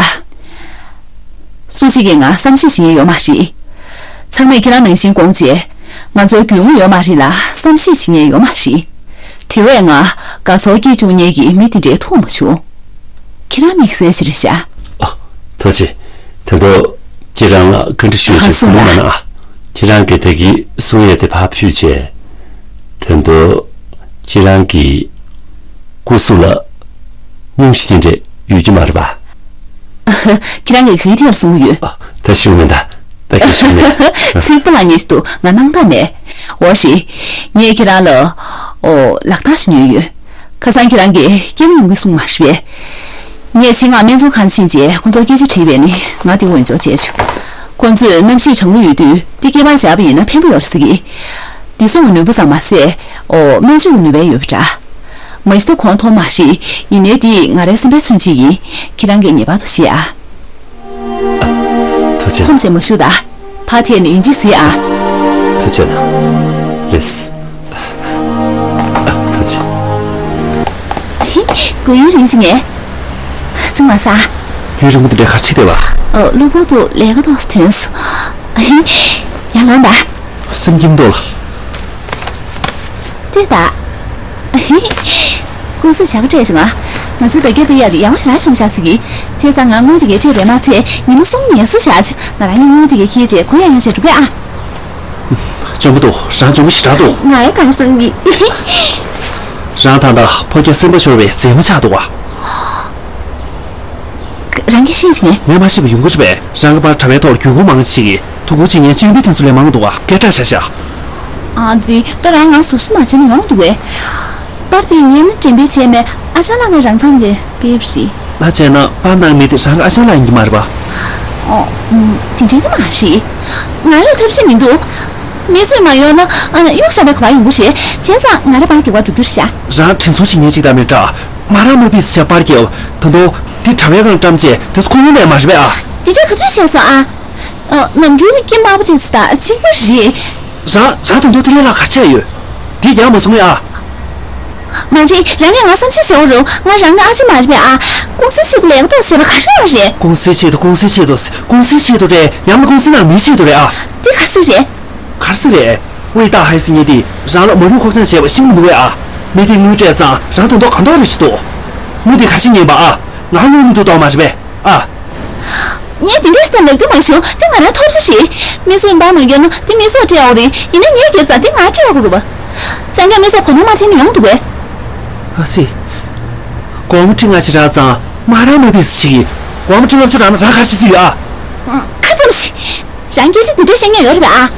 སུ་ཞིག་གིས་ང་བསམ་ཤེས་བྱེད་མཁན་ཡོད་མ་རེད། ཚང་མས་ཁྱེད་རང་ནང་བཞིན་དགོངས་བྱས། ང་ཚོར་རྒྱུས་མངའ་ཡོད་མ་རེད་ལ་བསམ་ཤེས་བྱེད་མཁན་ཡོད་མ་རེད། དེ་བས་ང་དགའ་ཚོར་སྐྱེ་བཅུག་མཁན་གྱི་མི་དེ་འདྲའི་ཐུག་མ་བྱུང་། ཁྱེད་རང་དམིགས་བསལ་ཞིག་རེད་ཤག། ཨ། ཐུགས་རྗེ་ཆེ། ད་དུང་ཁྱེད་རང་ལ་བཀའ་འདྲི་ཞུ་ཞུ་ཨ། གུས་མོ་མ་གནང་ཨ། ཁྱེད་རང་གིས་ད་གིན་གསུང་ཡས་དེ་ཕར་ཕུད་བྱས། ད་དུང་ཁྱེད་རང་གི་སྐུ་གཟུགས་ལ་སྙུང་གཞི་དེ་འདྲས་ཡོད་ཀྱི་མ་རེད་པ། ཁྱེད་རང་གིས་ག་གི་ཐད་ལ་གསུང་གི་ཡོད། ཨ། ད་ཞུ་མི་ད། ད་གིན་ཞུ་མི། ཚིག་པ་ལ་ཉེ་ཞིག་ཏུ་ང་སྣང་དག་མེད། འོ་རེད། ངས་ཁྱེད་རང་ལ། ཨོ། ལག་རྟགས་ཤིག་ཉོས་ཡོད། ཁ་སང་ཁྱེད་རང་གིས་སྐྱེ་བོ་ཡོང་གི་གསུངས་མ་རེད་པས། ངས་ཆེད་མངགས་སྨན་ཚོང་ཁང་ཕྱིན་རྗེས་ཁོ་ཚོར་སྐད་ཆ་དྲིས་པས་ནི་ང་དེ་འོས་སྦྱོར་བྱས་བྱུང་། ཁོ་ཚོས་གནམ་གཤིས་གྲང་མོ་ཡོད་དུས་འདི་སྐེད་པར་འཇགས་པ་ཡིན་ན་ཕན་པོ་ཡོད་རེད་ཟེར་གི། འདི་སྲུང་གི་ནུས་པ་ཙམ་མ་ཟད། ཨོ། སྨན་བཅོས་ཀྱི་ནུས་པ་ཡོད་པ་འདྲ། མ་གཞི་ད་གོང་མཐོ་མ་རེད། ཡིན་ནའི་འདི་ང་རའི་སེམས་པའི་མཚོན་བྱེད་ཡིན། ཁྱེད་རང་གིས་ངེས་པར་དུ་ཤེས་ཨ། ཐུགས་རྗེ། ཐམས་ཅད་མ་ཞུ་ད། ཕར་ཐད་ནས་ཡིན་གཅིག་གཟིགས་ཨ། ཐུགས་རྗེ་གནང་། ལགས་སོ། ཐུགས་རྗེ། གུ་ཡུན་རིང་ཞིག་ངས། ཚིག་མ་ཟ། རྒྱུན་རིང་པོ་འདི་འདྲ་ག་རེ་བྱེད་བསྡད་པ། ཨོ། གློ་བུར་དུ་ལས་ཀ་ཏོག་ཙམ་ཐོན་སོང་། ཡར་ལངས་དང་། སེམས་སྐྱིད་མདོག་ལ། ལྟོས་དང་། ཀུང་སི་བྱ་དགའ་སྤྲད་བྱུང་ང་། ང་ཚོའི་བརྡ་སྐྱོན་སྤེལ་ཡག་དེ་ཡག་པོ་ཞེ་དྲག་བྱུང་ཤག་ཟེར་གི། བྱས་ཙང་ང་དངུལ་དེ་གས་སྤྲད་པས་མ་ཚད་ཉི་མ་གསུམ་ངལ་གསོ་བཞག་བྱུང་། ང་རང་གཉིས་དངུལ་དེ་གས་འཁྱེར་བྱས་གུ་ཡངས་ཡངས་བྱས་འགྲོ་གི་ཨ། སྐྱོ་པོ་འདུག་རང་སྐྱོ་པོ་ཞེ་དྲག་འདུག་ང་ཡང་གང་བསམ་གི། རང་ད་ལྟ་ཕོ་རྒྱས་སེམས་པ་ཤོར་བའི་མཛེས་མ་ཆགས་འདུག་བ། རང་གིས་ཤེས་ཀྱི་མེད། ངས་མ་ཤེས་པ་ཡོང་གི་རེད་པས། རང་གི་པར་དྲ་བའི་ཐོག་ལ་བརྒྱུད་སྐུར་མང་ཆེ་གིས་ཐུགས་ཁུར་ཆེ་ངས་སྤྱན་འབུལ་དེ་ཚོ་ལས་མང་འདུག་བ། སྐད་གྲགས་ཆགས་ཤག་ཨ་ཙི། ད་རང་ང་ཟུར་ཟུར་མ་བྱས་ན་ཡོང་འདུག་གས། པར་དེ་ངས་ནི་འགྲེམས་སྤེལ་བྱས་མེད། ཨ་ཅག་ལགས་ཀྱིས་རང་མཚང་རེད་སྤེལ་བ་རེད། ལ་བྱས་ན་པར་ནང་མི་དེ་རང་གི་ཨ་ཅག་ལགས་ཡིན་གྱི་མ་རེད་པ། ཨོ། ཨུམ། དེ་འདྲའི་གི་མ་རེད། ང་ལ་ཐབས་ཤེས་མི་འདུག་མི་ཚོས་མ་ཡོང་ན་ཨ་ན་གཡུག་བཞག་པའི་ག་པར་ཡོང་གི་རེད། བྱས་ཙང་ང་རའི་པར་འགྱུར་བ་འགྲོ་རྒྱུ་རེད་ཤག་རང་དྲིན་ཚོར་བྱེད་མཁན་ཅིག་ད་མེད་དྲ། མ་རང་མ་ཕིས་བྱས་པར་རྒྱབ། ད་དུང་དེ་དྲ་བའི་སྒང་བཀྲམ་བྱས་དེ་ཚོ་ཁུངས་ལུང་མེད་མ་རེད་པས་ཨ། དེ་འདྲ་ག་ཚོད་བྱས་སོང་ཨ། ཨ། ནམ་རྒྱུན་སྐྱེས་དམར་པོ་དེ་ཚོ་དང་གཅིག་པ་རེད། རང་རང་ད་དུང་དེ་ལས་ལྷག་ག་ཆད་ཡོད། དེ་ཡག་མ་སོང་ངས་ཨ། མ་རེད། རང་གིས་ང་བསམ་ཤེས་བྱེད་དགོས་རུང་ང་རང་གི་ཨ་ཅེ་མ་རེད་པས་ཨ། ཀུང་སིའི་ཆེད་དུ་ལས་ཀ་ཏོག་ཙམ་བྱས་པ་ག་རེ་ཡོད་རེད། ཀུང་སིའི་ཆེད་དུ་ཀུང་སིའི་ཆེད་དུ་ཀུང་སིའི་ཆེད་དུ་རེད། ཡང་ན་ཀུང་སིའི་ནང་མིའི་ཆེད་དུ་རེད་ཨ། དེ་ག་རེ་ཟེར་རེད། ག་རེ་ཟེར་རེད། ཝེ་ཏཱ་ཧའེ་ཟེར་མཁན་དེས་རང་ལ་མ་རུ་ཁོག་ཅང་བྱས་པ་ཤེས་ཀྱི་མི་འདུག་གས་ཨ། མི་དེས་དངུལ་སྤྲད་ཙང་རང་དོན་དག་གང་ཐོག་རེ་བྱེད་འདུག་དངུལ་དེ་ག་རེ་ཉན་པ་ཨ། ང་དངུལ་མི་འདུག་དོགས་མ་རེད་པས་ཨ། ངས་དེ་འདྲས་ཟེར་ལབ་རྒྱུ་མ་བྱུང་། དེ་ང་རའི་ཐོབ་ཆ་རེད། མི་ཚོས་འབར་མ་བརྒྱབ་ན་དེ་མི་ཚོགས་སྤྲད་ཡོད་རེད། ཡིན་ན་ངས་བརྒྱབ་ཙང་དེ་ང་སྤྲད་ཡོད་རེད་པ། རང་གིས་མི་ཚོགས་གོ་ནོར་མ་འཐེན་ན་ཡོང་འདུག་གས། ཨ་ཙི། སྒོར་མོ་ཁྲི་ལྔ་ཅིག་རག་ཙང་མ་རག་མ་ཕིས་ཅིག་གིས་སྒོར་མོ་ཁྲི་ལྔ་བཅུ་རག་ན་རག་ག་ཅི་ཚོད་ཡོད་ཨ། ཁ་ཙམ་ཞིག་རང་སྐད་ཆ་འདི་འདྲ་བཤད་མཁན་ཡོད་རེད་པས་ཨ།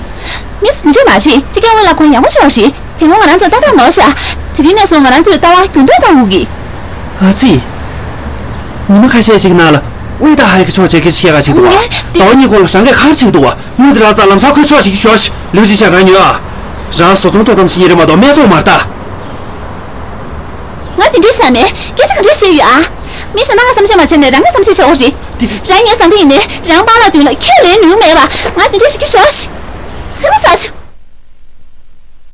མི་སུ་འདྲ་མ་རེད། སྤྱི་ཁྱབ་ཝེ་ལ་ཁོང་ཡག་པོ་ཤོར་བ་རེད། དེ་སྔོན་ང་རང་ཚོ་ཏག་ཏག་ནོར་ཤག་དེ་རིང་ནས་བཟུང་ང་རང་ཚོས་ལྟ་བ་འགྱུར་ལྡོག་བཏང་དགོས་ཀྱི། ཨ་ཙི། ཉི་མ་ཁ་ཤས་ཤིག་ནང་ལ་ཝེ་ཏཱ་ཧའེ་གི་ཕྱོགས་བྱེད་ཀྱི་ཤེས་ག་ཅིག་འདུག་བ། ངས་དེ། ཟླ་བ་གཉིས་གོང་ལ་རང་གིས་ག་རེ་བྱེད་ཀྱི་འདུག་བ། དངུལ་དེ་རག་ཙང་ལམ་སང་ཁོའི་ཕྱོགས་བྱེད་ཀྱི་ཤོག་ཤིག་ལེའུ་ཅིན་ཤན་རང་ཉོས་ཨ། རང་བཟོ་ཚོང་དོ་དམ་བྱེད་མཁན་རེད་མ་གཏོགས་སྨད་འཚོང་མ་རེད་ད། ང་དེ་འདྲའི་ཤ་མེད། སྐད་ཆ་ག་འདྲ་བཤད་ཡོད་ཨ། མི་གཞན་དག་ག་བསམ་ཤེས་མ་བྱས་ནས་རང་གི་བསམ་ཤེས་བྱེད་དགོས་རེད། དེ་རང་ངའི་བཟའ་ཟླ་ཡིན་ནའི་རང་པཱ་ལགས་མདུན་ལ་ཁས་ལེན་ནུས་མེད་པ། ང་དེ་འདྲ་བྱེད་ཀྱི་ཤོག་ཤིག་ཚིག་པ་ཟ་བྱུང་